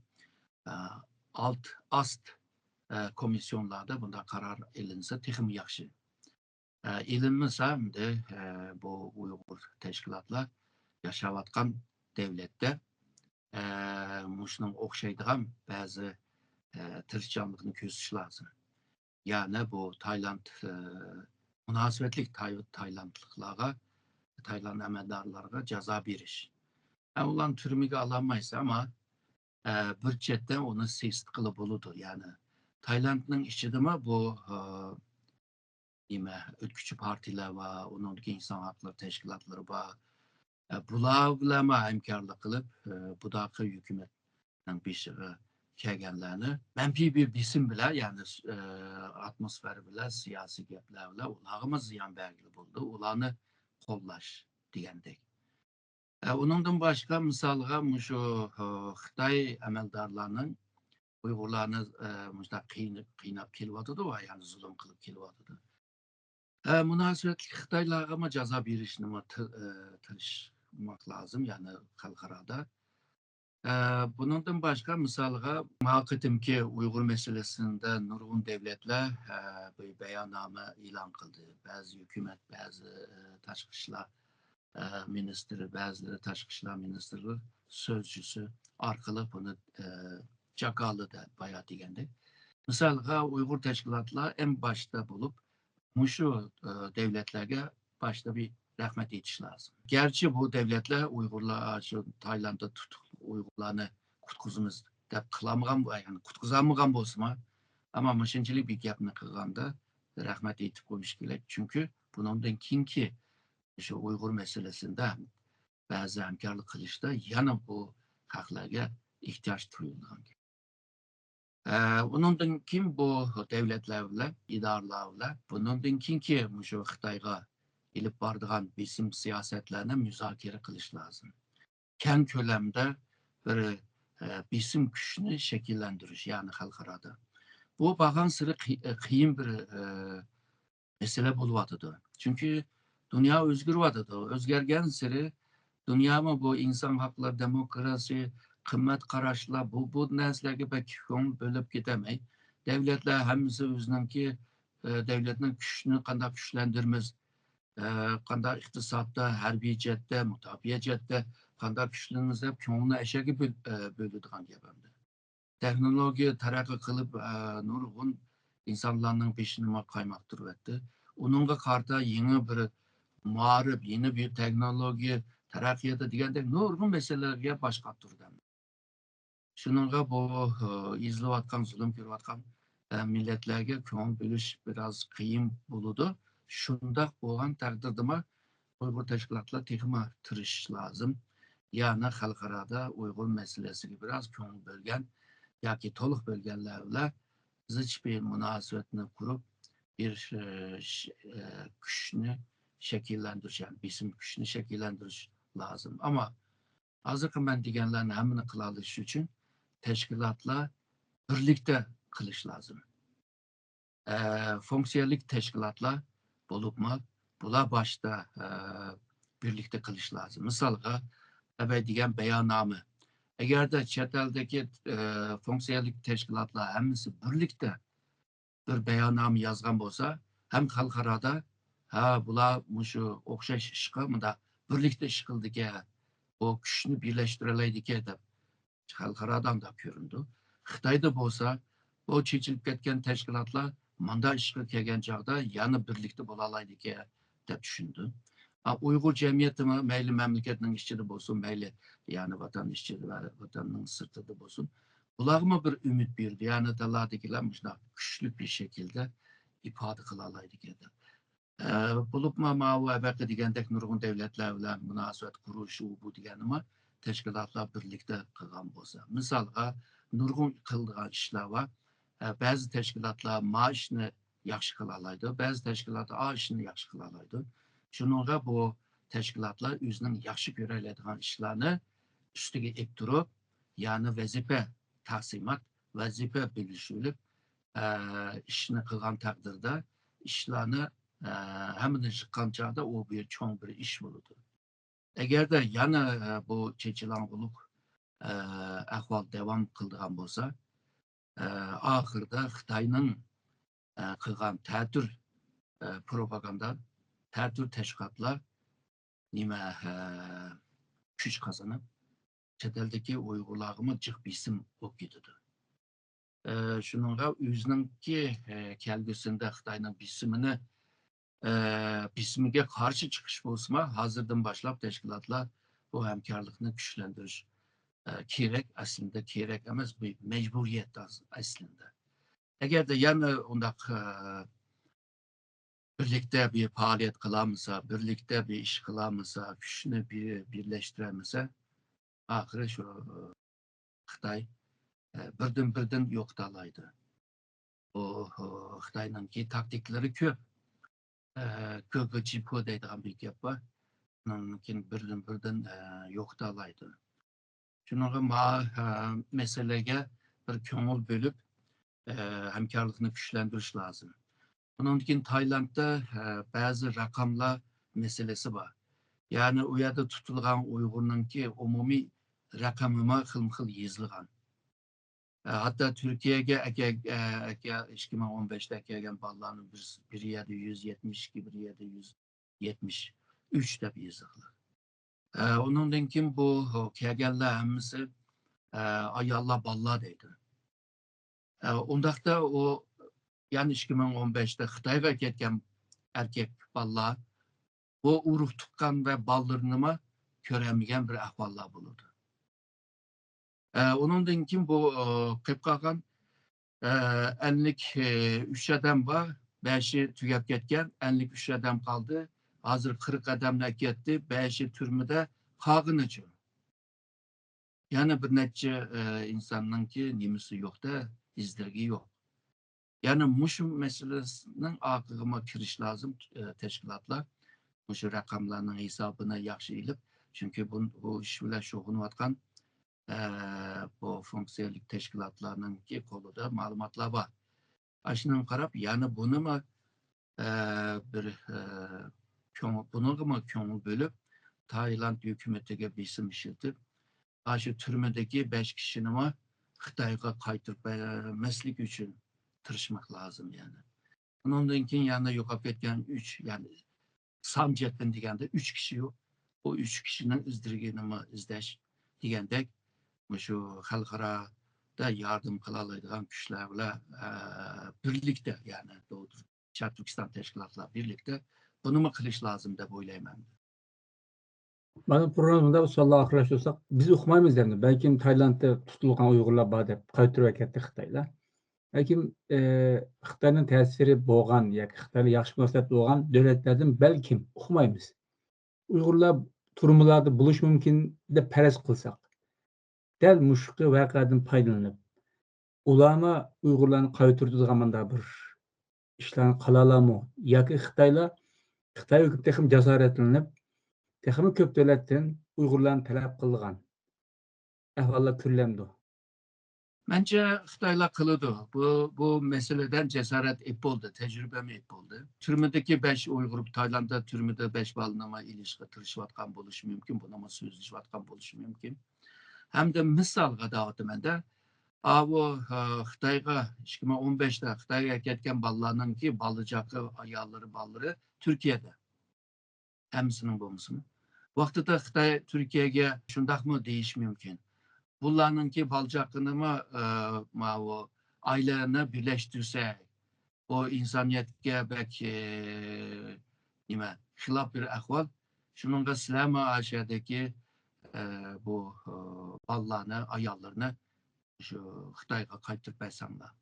ئە، ئالت، ئاست، ئە، كومىسسىيونلاردا بۇنداق قارار ئېلىنسا تېخىمۇ ياخشى. ئە، ئېلىنمىسا، ئەمدى، ئە، بۇ ئۇيغۇر تەشكىلاتلار ياشاۋاتقان دۆلەتتە، ئە، مۇشۇنىڭغا ئوخشايدىغان بەزى، ئە، تىرىشچانلىقنى كۆرسىتىش لازىم. يەنى بۇ تايلاند، ئە، مۇناسىۋەتلىك تاي-، تايلاندلىقلارغا، تايلاند ئەمەلدارلارغا جازا بېرىش. ئە، ئۇلارنى تۈرمىگە ئالالمايسەن، ئەمما، ئە، بىر چەتتىن ئۇنى سېسىتقىلى بولىدۇ. يەنى تايلاندنىڭ ئىچىدىمۇ بۇ، ئە، نېمە، ئۆتكۈچى پارتىيەلەر بار، ئۇنىڭدىكى ئىنسان ھەقلىرى تەشكىلاتلىرى بار. ئە، بۇلار بىلەنمۇ ھەمكارلىق قىلىپ، ئە، بۇداقى ھۆكۈمەتنىڭ بېشىغا كەلگەنلەرنى مەنپىي بىر بېسىم بىلەن، يەنى، ئە، ئاتموسفېرا بىلەن، سىياسىي گەپلەر بىلەن ئۇلارغىمۇ زىيان بەرگىلى بولىدۇ، ئۇلارنى قوللاش دېگەندەك. ئە، ئۇنىڭدىن باشقا، مىسالغا، مۇشۇ، ئە، خىتاي ئەمەلدارلارنىڭ ئۇيغۇرلارنى، ئە، مۇشۇنداق قىيناپ، قىيناپ كېلىۋاتىدۇ ۋە يەنى زۇلۇم قىلىپ كېلىۋاتىدۇ. ئە، مۇناسىۋەتلىك خىتايلارغىمۇ جازا بېرىشنىمۇ تىر-، ئە، تىرىشماق لازىم، يەنى خەلقئارادا. ئە، بۇنىڭدىن باشقا، مىسالغا، ما قېتىمكى ئۇيغۇر مەسىلىسىندە نۇرغۇن دۆلەتلەر، ئە، بىر باياننامە ئېلان قىلدى. بەزى ھۆكۈمەت، بەزى، ئە، تاشقى ئىشلار، ئە، مىنىستىرى، بەزىلىرى تاشقى ئىشلار مىنىستىرلىرى سۆزچىسى ئارقىلىق بۇنى، ئە، جاكارلىدى، بايا دېگەندەك. مىسالغا، ئۇيغۇر تەشكىلاتلار ئەڭ باشتا بولۇپ، مۇشۇ، ئە، دۆلەتلەرگە باشتا بىر رەھمەت ئېيتىش لازىم. گەرچە بۇ دۆلەتلەر ئۇيغۇرلار، شۇ تايلانددا تۇتۇق ئۇيغۇرلارنى قۇتقۇزىمىز دەپ قىلالمىغان، يەنى قۇتقۇزالمىغان بولسىمۇ، ئەمما مۇشۇنچىلىك بىر گەپنى قىلغاندا رەھمەت ئېيتىپ قويۇش كېرەك. چۈنكى بۇنىڭدىن كېيىنكى شۇ ئۇيغۇر مەسىلىسىندە بەزى ھەمكارلىق قىلىشتا يەنە بۇ خەقلەرگە ئېھتىياج تۇيۇلىدىغان گەپ. ئە، ئۇنىڭدىن كېيىن بۇ دۆلەتلەر بىلەن، ئىدارىلەر بىلەن بۇنىڭدىن كېيىنكى مۇشۇ خىتايغا ئېلىپ بارىدىغان بېسىم سىياسەتلەرنى مۇزاكىرە قىلىش لازىم. كەڭ كۆلەمدە بىر، ئە، بېسىم كۈچنى شەكىللەندۈرۈش، يەنى خەلقئارادا. بۇ بارغانسېرى قىي-، قىيىن بىر، ئە، مەسىلە بولۇۋاتىدۇ. چۈنكى دۇنيا ئۆزگىرىۋاتىدۇ. ئۆزگەرگەنسېرى دۇنيامۇ بۇ ئىنسان ھەقلىرى، دېموكراتىيە، قىممەت قاراشلار، بۇ، بۇ نەرسىلەرگە بەك كۆڭۈل بۆلۈپ كېتەلمەي، دۆلەتلەر ھەممىسى ئۆزىنىڭكى، ئە، دۆلەتنىڭ كۈچىنى قانداق كۈچلەندۈرىمىز، ئە، قانداق ئىقتىسادتا، ھەربىي جەھەتتە، مۇداپىئە جەھەتتە قانداق كۈچلىنىمىز دەپ كۆڭلىنى ئەشەگە بۆل-، ئە، بۆلىدىغان گەپ ئەمدى. تېخنولوگىيە تەرەققىي قىلىپ، ئە، نۇرغۇن ئىنسانلارنىڭ بېشىنىمۇ قايماقتۇرۇۋەتتى. ئۇنىڭغا قارىتا يېڭى بىر مائارىپ، يېڭى بىر تېخنولوگىيە تەرەققىياتى دېگەندەك نۇرغۇن مەسىلىلەرگە باش قاتۇردى. شۇنىڭغا بۇ، ئە، ئېزىلىۋاتقان، زۇلۇم كۆرۈۋاتقان، ئە، مىللەتلەرگە كۆڭۈل بۆلۈش بىراز قىيىن بولىدۇ. شۇنداق بولغان تەقدىردىمۇ ئۇيغۇر تەشكىلاتلار تېخىمۇ تىرىشىش لازىم. يەنى خەلقئارادا ئۇيغۇر مەسىلىسىگە بىراز كۆڭۈل بۆلگەن ياكى تولۇق بۆلگەنلەر بىلەن زىچ بىر مۇناسىۋەتنى قۇرۇپ، بىر، ئە، ش-، ئە، كۈچنى شەكىللەندۈرۈش، يەنى بېسىم كۈچنى شەكىللەندۈرۈش لازىم. ئەمما ھازىرقى مەن دېگەنلەرنى ھەممىنى قىلالىشى ئۈچۈن تەشكىلاتلار بىرلىكتە قىلىش لازىم. ئە، فۇنكسىيەلىك تەشكىلاتلار بولۇپمۇ، بۇلار باشتا، ئە، بىرلىكتە قىلىش لازىم. مىسالغا، ئەبەي دېگەن باياننامە. ئەگەردە چەت ئەلدىكى، ئە، فۇنكسىيەلىك تەشكىلاتلار ھەممىسى بىرلىكتە بىر باياننامە يازغان بولسا، ھەم خەلقئارادا، ھە، بۇلار مۇشۇ ئوخشاش ئىشقا مۇنداق بىرلىكتە ئىش قىلدىكەن، بۇ كۈچنى بىرلەشتۈرەلەيدىكەن دەپ خەلقئارادا ئانداق كۆرۈنىدۇ. خىتايدا بولسا، بۇ چېچىلىپ كەتكەن تەشكىلاتلار ماندا ئىشقا كەلگەن چاغدا يەنە بىرلىكتە بولالايدىكەن دەپ چۈشىنىدۇ. ئا، ئۇيغۇر جەمئىيىتىمۇ مەيلى مەملىكەتنىڭ ئىچىدە بولسۇن، مەيلى يەنى ۋەتەن ئىچىدە ۋە ۋەتەننىڭ سىرتىدا بولسۇن، بۇلارغىمۇ بىر ئۈمىد بېرىدۇ. يەنى دالادىكىلەر مۇشۇنداق كۈچلۈك بىر شەكىلدە ئىپادە قىلالايدىكەن دەپ. ئە، بولۇپمۇ ماۋۇ ئەۋەقە دېگەندەك نۇرغۇن دۆلەتلەر بىلەن مۇناسىۋەت قۇرۇش، ئۇ بۇ دېگەننىمۇ تەشكىلاتلار بىرلىكتە قىلغان بولسا. مىسالغا، نۇرغۇن قىلىدىغان ئىشلار بار. ئە، بەزى تەشكىلاتلار ما ئىشنى ياخشى قىلالايدۇ، بەزى تەشكىلاتلار ئا ئىشنى ياخشى قىلالايدۇ. شۇنىڭغا بۇ تەشكىلاتلار ئۆزىنىڭ ياخشى كۆرەلەيدىغان ئىشلارنى ئۈستىگە ئېلىپ تۇرۇپ، يەنى ۋەزىپە تەقسىمات، ۋەزىپە بۆلۈشۈۋېلىپ، ئە، ئىشنى قىلغان تەقدىردە، ئىشلارنى، ئە، ھەممىنى يىغقان چاغدا ئۇ بىر چوڭ بىر ئىش بولىدۇ. ئەگەردە يەنە، ئە، بۇ چېچىلاڭغۇلۇق، ئە، ئەھۋال داۋام قىلىدىغان بولسا، ئە، ئاخىرىدا خىتاينىڭ، ئە، قىلغان تەتۈر، ئە، پروپاگاندا، تەتۈر تەشۋىقاتلار نېمە، ئە، كۈچ قازىنىپ، چەت ئەلدىكى ئۇيغۇرلارغىمۇ جىق بېسىم بولۇپ كېتىدۇ. ئە، شۇنىڭغا ئۆزىنىڭكى، ئە، كەلگۈسىدە خىتاينىڭ بېسىمىنى، ئە، بېسىمىگە قارشى چىقىش بولسىمۇ، ھازىردىن باشلاپ تەشكىلاتلار بۇ ھەمكارلىقنى كۈچلەندۈرۈش، ئە، كېرەك، ئەسلىندە كېرەك ئەمەس، بۇ مەجبۇرىيەت ئەس-، ئەسلىندە. ئەگەردە يەنە ئۇنداق، ئە، بىرلىكتە بىر پائالىيەت قىلالمىسا، بىرلىكتە بىر ئىش قىلالمىسا، كۈچنى بىر-، بىرلەشتۈرەلمىسە، ئاخىرى شۇ خىتاي، ئە، بىردىن-بىردىن يوقىتالايدۇ. بۇ، خىتاينىڭكى تاكتىكىلىرى كۆپ. ئە، كۆكى جىپۇ دەيدىغان بىر گەپ بار. ئۇنىڭدىن كېيىن بىردىن-بىردىن، ئە، يوقىتالايدۇ. شۇنىڭغا ما-، ئە، مەسىلىگە بىر كۆڭۈل بۆلۈپ، ئە، ھەمكارلىقنى كۈچلەندۈرۈش لازىم. ئۇنىڭدىن كېيىن تايلاندتا، ئە، بەزى رەقەملەر مەسىلىسى بار. يەنى ئۇ يەردە تۇتۇلغان ئۇيغۇرنىڭكى ئومۇمىي رەقىمىمۇ خىلمۇ خىل يېزىلغان. ئە، ھەتتا تۈركىيەگە ئەكە-، ئە، ئەكە-، ئىككى مىڭ ئون بەشتە ئەكەلگەن بالىلارنىڭ بىر، بىر يەردە يۈز يەتمىش ئىككى، بىر يەردە يۈز يەتمىش ئۈچ دەپ يېزىقلار. ئە، ئۇنىڭدىن كېيىن بۇ كەلگەنلەر ھەممىسى، ئە، ئاياللار، بالىلار دەيدۇ. ئە، ئۇنداقتا ئۇ يەنە ئىككى مىڭ ئون بەشتە خىتايغا كەتكەن ئەركەك بالىلار بۇ ئۇرۇق تۇغقان ۋە بالىلىرىنىمۇ كۆرەلمىگەن بىر ئەھۋاللار بولىدۇ. ئە، ئۇنىڭدىن كېيىن بۇ، ئە، قېلىپ قالغان، ئە، ئەللىك ئۈچ ئادەم بار، بەشى تۈگەپ كەتكەن، ئەللىك ئۈچ ئادەم قالدى. ھازىر قىرىق ئادەمنى ئەكەتتى، بەشى تۈرمىدە، قالغىنىچۇ؟ يەنە بىر نەچچە، ئە، ئىنساننىڭكى نېمىسى يوق-دە، ئىز-دېرىكى يوق. يەنى مۇشۇ مەسىلىنىڭ ئارقىغىمۇ كىرىش لازىم، ئە، تەشكىلاتلار. مۇشۇ رەقەملەرنىڭ ھېسابىنى ياخشى ئېلىپ، چۈنكى بۇ، بۇ ئىش بىلەن شۇغۇللىنىۋاتقان، ئە، بۇ فۇنكسىيەلىك تەشكىلاتلارنىڭكى قولىدا مەلۇماتلار بار. ئاشۇنىڭغا قاراپ، يەنە بۇنىمۇ، ئە، بىر، ئە، كۆڭۈل، بۇنىڭغىمۇ كۆڭۈل بۆلۈپ، تايلاند ھۆكۈمىتىگە بېسىم ئىشلىتىپ، ئاشۇ تۈرمىدىكى بەش كىشىنىمۇ خىتايغا قايتۇرۇپ بەرمەسلىك ئۈچۈن تىرىشماق لازىم يەنى. ئۇنىڭدىن كېيىن يەنە يوقاپ كەتكەن ئۈچ، يەنى سان جەھەتتىن دېگەندە ئۈچ كىشى يوق. بۇ ئۈچ كىشىنىڭ ئىز-دېرىكىنىمۇ ئىزدەش دېگەندەك، مۇشۇ خەلقئارادا ياردەم قىلالايدىغان كۈچلەر بىلەن، ئە، بىرلىكتە، يەنى شەرقىي تۈركىستان تەشكىلاتلار بىرلىكتە بۇنىمۇ قىلىش لازىم دەپ ئويلايمەن. مانا پروگراممىنى مۇنداق بىر سوئال ئاخىرلاشتۇرساق، بىز ئۇقمايمىز ئەمدى. بەلكىم تايلاندتا تۇتۇلغان ئۇيغۇرلار بار دەپ قايتۇرۇپ ئەكەتتى خىتايلار. بەلكىم، ئە، خىتاينىڭ تەسىرى بولغان ياكى خىتايلار ياخشى مۇناسىۋەتتە بولغان دۆلەتلەردىن بەلكىم ئۇقمايمىز. ئۇيغۇرلار تۈرمىلەردە بولۇشى مۇمكىن دەپ پەرەز قىلساق، دەل مۇشۇ ۋەقەدىن پايدىلىنىپ، ئۇلارمۇ ئۇيغۇرلارنى قايتۇرتىدىغان مۇنداق بىر ئىشلارنى قىلالارمۇ؟ ياكى خىتايلار، خىتاي ھۆكۈمىتى تېخىمۇ جاسارەتلىنىپ، تېخىمۇ كۆپ دۆلەتتىن ئۇيغۇرلارنى تەلەپ قىلىدىغان ئەھۋاللار كۆرۈلەمدۇ؟ مەنچە خىتايلار قىلىدۇ. بۇ، بۇ مەسىلىدىن جاسارەت ئېپ بولدى، تەجرىبەمۇ ئېپ بولدى. تۈرمىدىكى بەش ئۇيغۇر، تايلاندتا تۈرمىدە بەش بالىنىمۇ ئېلىشقا تىرىشىۋاتقان بولۇشى مۇمكىن، بۇنىمۇ سۆزلىشىۋاتقان بولۇشى مۇمكىن. ھەمدە مىسالغا دەۋاتىمەن-دە، ئاۋۇ، ھە، خىتايغا، ئىككى مىڭ ئون بەشتە خىتايغا كەتكەن بالىلارنىڭكى بالا-چاقا، ئاياللىرى، بالىلىرى تۈركىيەدە. ھەممىسىنىڭ بولمىسىمۇ. ۋاقتىدا خىتاي تۈركىيەگە شۇنداقمۇ دېيىشى مۇمكىن. بۇلارنىڭكى بالا-چاقىنىمۇ، ئە، ماۋۇ ئائىلىنى بىرلەشتۈرسەك، بۇ ئىنسانىيەتكە بەك، ئە، نېمە، خىلاپ بىر ئەھۋال. شۇنىڭغا سىلەرمۇ ئاشۇ يەردىكى، ئە، بۇ، ئە، بالىلارنى، ئاياللىرىنى شۇ خىتايغا قايتۇرۇپ بەرسەڭلار.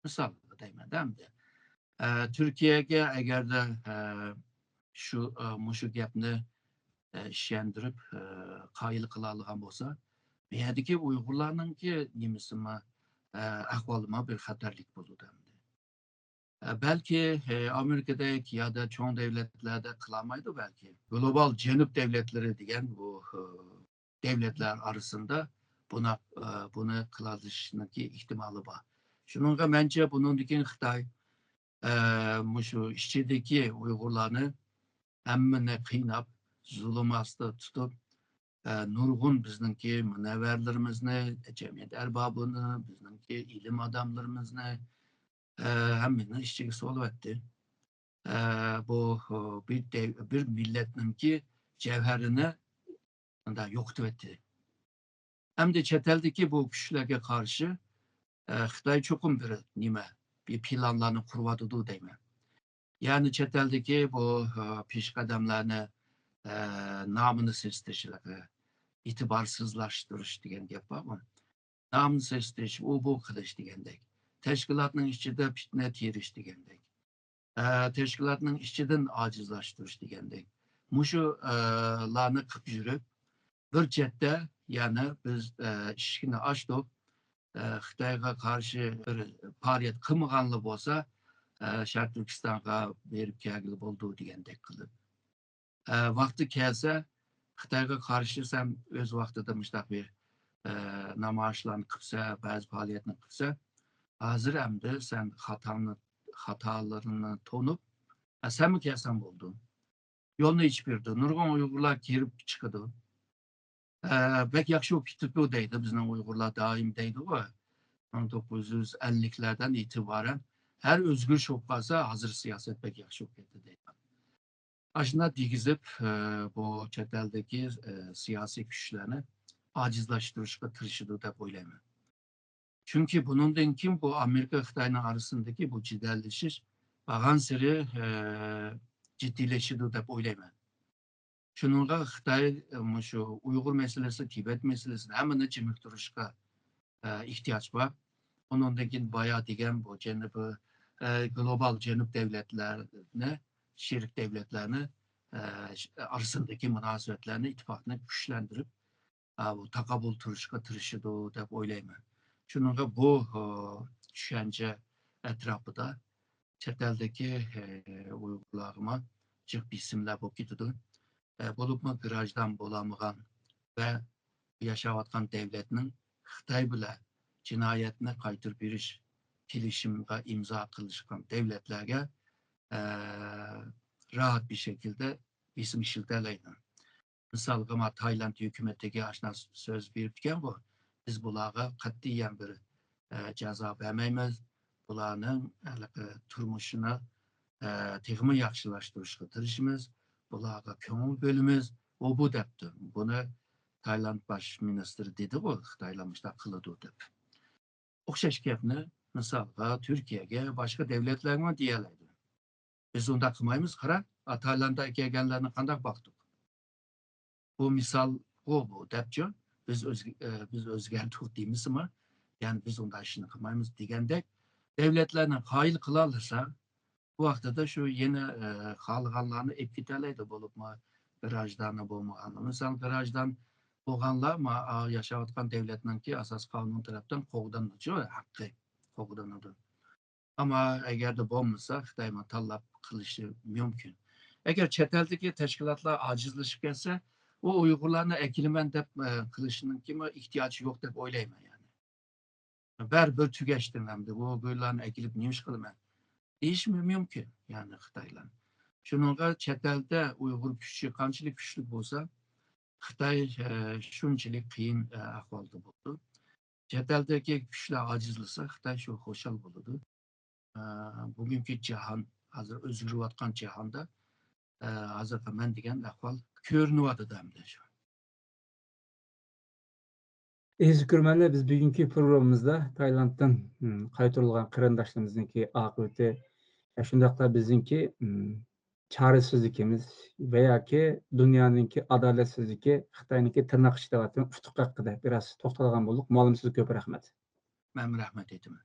مىسال دەيمەن-دە ئەمدى. ئە، تۈركىيەگە ئەگەردە، ئە، شۇ، ئە، مۇشۇ گەپنى، ئە، ئىشەندۈرۈپ، ئە، قايىل قىلالىغان بولسا، بۇ يەردىكى ئۇيغۇرلارنىڭكى نېمىسىمۇ، ئە، ئەھۋالىمۇ بىر خەتەرلىك بولىدۇ ئەمدى. ئە، بەلكى، ئە، ئامېرىكىدەك يادا چوڭ دۆلەتلەردە قىلالمايدۇ بەلكى. گلوبال جەنۇب دۆلەتلىرى دېگەن بۇ، ئە، دۆلەتلەر ئارىسىدا بۇنا-، ئە، بۇنى قىلالىشىشنىڭكى ئېھتىمالى بار. شۇنىڭغا مەنچە بۇنىڭدىن كېيىن خىتاي، ئە، مۇشۇ ئىچىدىكى ئۇيغۇرلارنى ھەممىنى قىيناپ، زۇلۇم ئاستىدا تۇتۇپ، ئە، نۇرغۇن بىزنىڭكى مۇنەۋۋەرلىرىمىزنى، جەمئىيەت ئەربابىنى، بىزنىڭكى ئىلىم ئادەملىرىمىزنى، ئە، ھەممىنى ئىچىگە سولىۋەتتى. ئە، بۇ، بىر دەي-، بىر مىللەتنىڭكى جەۋھىرىنى مۇنداق يوقىتىۋەتتى. ئەمدى چەت ئەلدىكى بۇ كۈچلەرگە قارشى، ئە، خىتاي چوقۇم بىر نېمە، بىر پىلانلارنى قۇرۇۋاتىدۇ دەيمەن. يەنى چەت ئەلدىكى بۇ، ئە، پېشقەدەملەرنى، ئە، نامىنى سېسىتىشلىقى، ئېتىبارسىزلاشتۇرۇش دېگەن گەپ بارغۇ. نامىنى سېسىتىش، ئۇ بۇ قىلىش دېگەندەك. تەشكىلاتنىڭ ئىچىدە پىتنە تېرىش دېگەندەك. ئە، تەشكىلاتنىڭ ئىچىدىن ئاجىزلاشتۇرۇش دېگەندەك. مۇشۇ، ئە، لارنى قىلىپ يۈرۈپ، بىر چەتتە يەنە بىز، ئە، ئىشىكنى ئاچتۇق. ئە، خىتايغا قارشى بىر پائالىيەت قىلمىغانلا بولسا، ئە، شەرقىي تۈركىستانغا بېرىپ كەلگىلى بولىدۇ دېگەندەك قىلىپ. ئە، ۋاقتى كەلسە، خىتايغا قارشى سەن ئۆز ۋاقتىدا مۇشۇنداق بىر، ئە، نامايىشلارنى قىپسە، بەزى پائالىيەتنى قىپسە، ھازىر ئەمدى سەن خاتاڭنى، خاتالىرىنى تونۇپ، «ئە، سەنمۇ كەلسەڭ بولىدۇ.» يولنى ئېچىپ بېرىدۇ. نۇرغۇن ئۇيغۇرلار كىرىپ چىقىدۇ. «ئە، بەك ياخشى بولۇپ كېتىپتۇ» دەيدۇ بىزنىڭ ئۇيغۇرلار، دائىم دەيدىغۇ. مىڭ توققۇز يۈز ئەللىكلەردىن ئېتىبارەن ھەر ئۆزگىرىش بولۇپ قالسا، ھازىر سىياسەت بەك ياخشى بولۇپ كەتتى دەيدۇ. ئاشۇنداق دېگۈزۈپ، ئە، بۇ چەت ئەلدىكى، ئە، سىياسىي كۈچلەرنى ئاجىزلاشتۇرۇشقا تىرىشىدۇ دەپ ئويلايمەن. چۈنكى بۇنىڭدىن كېيىن بۇ ئامېرىكا خىتاينىڭ ئارىسىندىكى بۇ جېدەللىشىش بارغانسېرى، ئە، جىددىيلىشىدۇ دەپ ئويلايمەن. شۇنىڭغا خىتاي، ئە، مۇشۇ ئۇيغۇر مەسىلىسى، تىبەت مەسىلىسىنى ھەممىنى جىمىقتۇرۇشقا، ئە، ئېھتىياج بار. ئۇنىڭدىن كېيىن بايا دېگەن بۇ جەنۇبى، ئە، گلوبال جەنۇب دەۋلەتلەرنى، شېرىك دەۋلەتلەرنى، ئە، ئارىسىندىكى مۇناسىۋەتلەرنى، ئىتتىپاقنى كۈچلەندۈرۈپ، ئە، بۇ تاقابىل تۇرۇشقا تىرىشىدۇ دەپ ئويلايمەن. شۇنىڭغا بۇ، ئە، چۈشەنچە ئەتراپىدا چەت ئەلدىكى، ئە، ئۇيغۇرلارغىمۇ جىق بېسىملار بولۇپ كېتىدۇ. ئە، بولۇپمۇ گراژدان بولالمىغان ۋە ياشاۋاتقان دەۋلەتنىڭ خىتاي بىلەن جىنايەتنى قايتۇرۇپ بېرىش كېلىشىمىغا ئىمزا قىلىشقان دەۋلەتلەرگە، ئە، راھەت بىر شەكىلدە بېسىم ئىشلىتەلەيدۇ. مىسالغا، ما، تايلاند ھۆكۈمىتىگە ئاشۇنداق سۆز بېرىپتىكەنغۇ، بىز بۇلارغا قەتئىيەن بىر، ئە، جازا بەرمەيمىز. بۇلارنىڭ ھېلىقى تۇرمۇشىنى، ئە، تېخىمۇ ياخشىلاشتۇرۇشقا تىرىشىمىز. بۇلارغا كۆڭۈل بۆلىمىز. ئۇ بۇ دەپتۇ. بۇنى تايلاند باش مىنىستىرى دېدىغۇ، خىتايلار مۇشۇنداق قىلىدۇ دەپ. ئوخشاش گەپنى، مىسالغا، تۈركىيەگە، باشقا دەۋلەتلەرگىمۇ دېيەلەيدۇ. بىز ئۇنداق قىلمايمىز، قارا، تايلانددا كەلگەنلەرنى قانداق باقتۇق؟ بۇ مىسالغۇ بۇ، دەپچۇ، بىز ئۆزگە-، ئە، بىز ئۆزگەرتتۇق دېمىسىمۇ، يەنى بىز ئۇنداق ئىشنى قىلمايمىز دېگەندەك، دەۋلەتلەرنى قايىل قىلالىسا، بۇ ۋاقتىدا شۇ يەنە، ئە، خالىغانلارنى ئېلىپ كېتەلەيدۇ، بولۇپمۇ گراژدانى بولمىغانلار. مىسال، گراژدان بولغانلار، ما-، ئا، ياشاۋاتقان دەۋلەتنىڭكى ئاساسىي قانۇن تەرەپتىن قوغدىنىدۇ، ھەققى قوغدىنىدۇ. ئەمما ئەگەردە بولمىسا، خىتايمۇ تاللاپ قىلىشى مۇمكىن. ئەگەر چەت ئەلدىكى تەشكىلاتلار ئاجىزلىشىپ كەتسە، ئۇ ئۇيغۇرلارنى ئەكېلىمەن دەپ، ئە، قىلىشنىڭكىمۇ ئېھتىياجى يوق دەپ ئويلايمەن، يەنى. بەرىبىر تۈگەشتىم ئەمدى، ئۇ ئۇيغۇرلارنى ئەكېلىپ نېمە ئىش قىلىمەن؟ دېيىشمۇ مۇمكىن، يەنى خىتايلار. شۇنىڭغا چەت ئەلدە ئۇيغۇر كۈچى قانچىلىك كۈچلۈك بولسا، خىتاي، ئە، شۇنچىلىك قىيىن، ئە، ئەھۋالدا بولىدۇ. چەت ئەلدىكى كۈچلەر ئاجىزلىسا، خىتاي شۇ خۇشال بولىدۇ. ئە، بۈگۈنكى جاھان، ھازىر ئۆزگىرىۋاتقان جاھاندا، ئە، ھازىرقى مەن دېگەن ئەھۋال كۆرۈنۈۋاتىدۇ ئەمدى شۇ. ئەزىز كۆرۈرمەنلەر، بىز بۈگۈنكى پروگراممىمىزدا تايلاندتىن، م، قايتۇرۇلغان قېرىنداشلىرىمىزنىڭكى ئاقىۋىتى، شۇنداقلا بىزنىڭكى، م، چارىسىزلىكىمىز ۋە ياكى دۇنيانىڭكى ئادالەتسىزلىكى، خىتاينىڭكى تىرناق ئىچىدە دەۋاتقان ئۇتۇق ھەققىدە بىراز توختالغان بولدۇق. مۇئەللىم، سىزگە كۆپ رەھمەت. مەنمۇ رەھمەت ئېيتىمەن.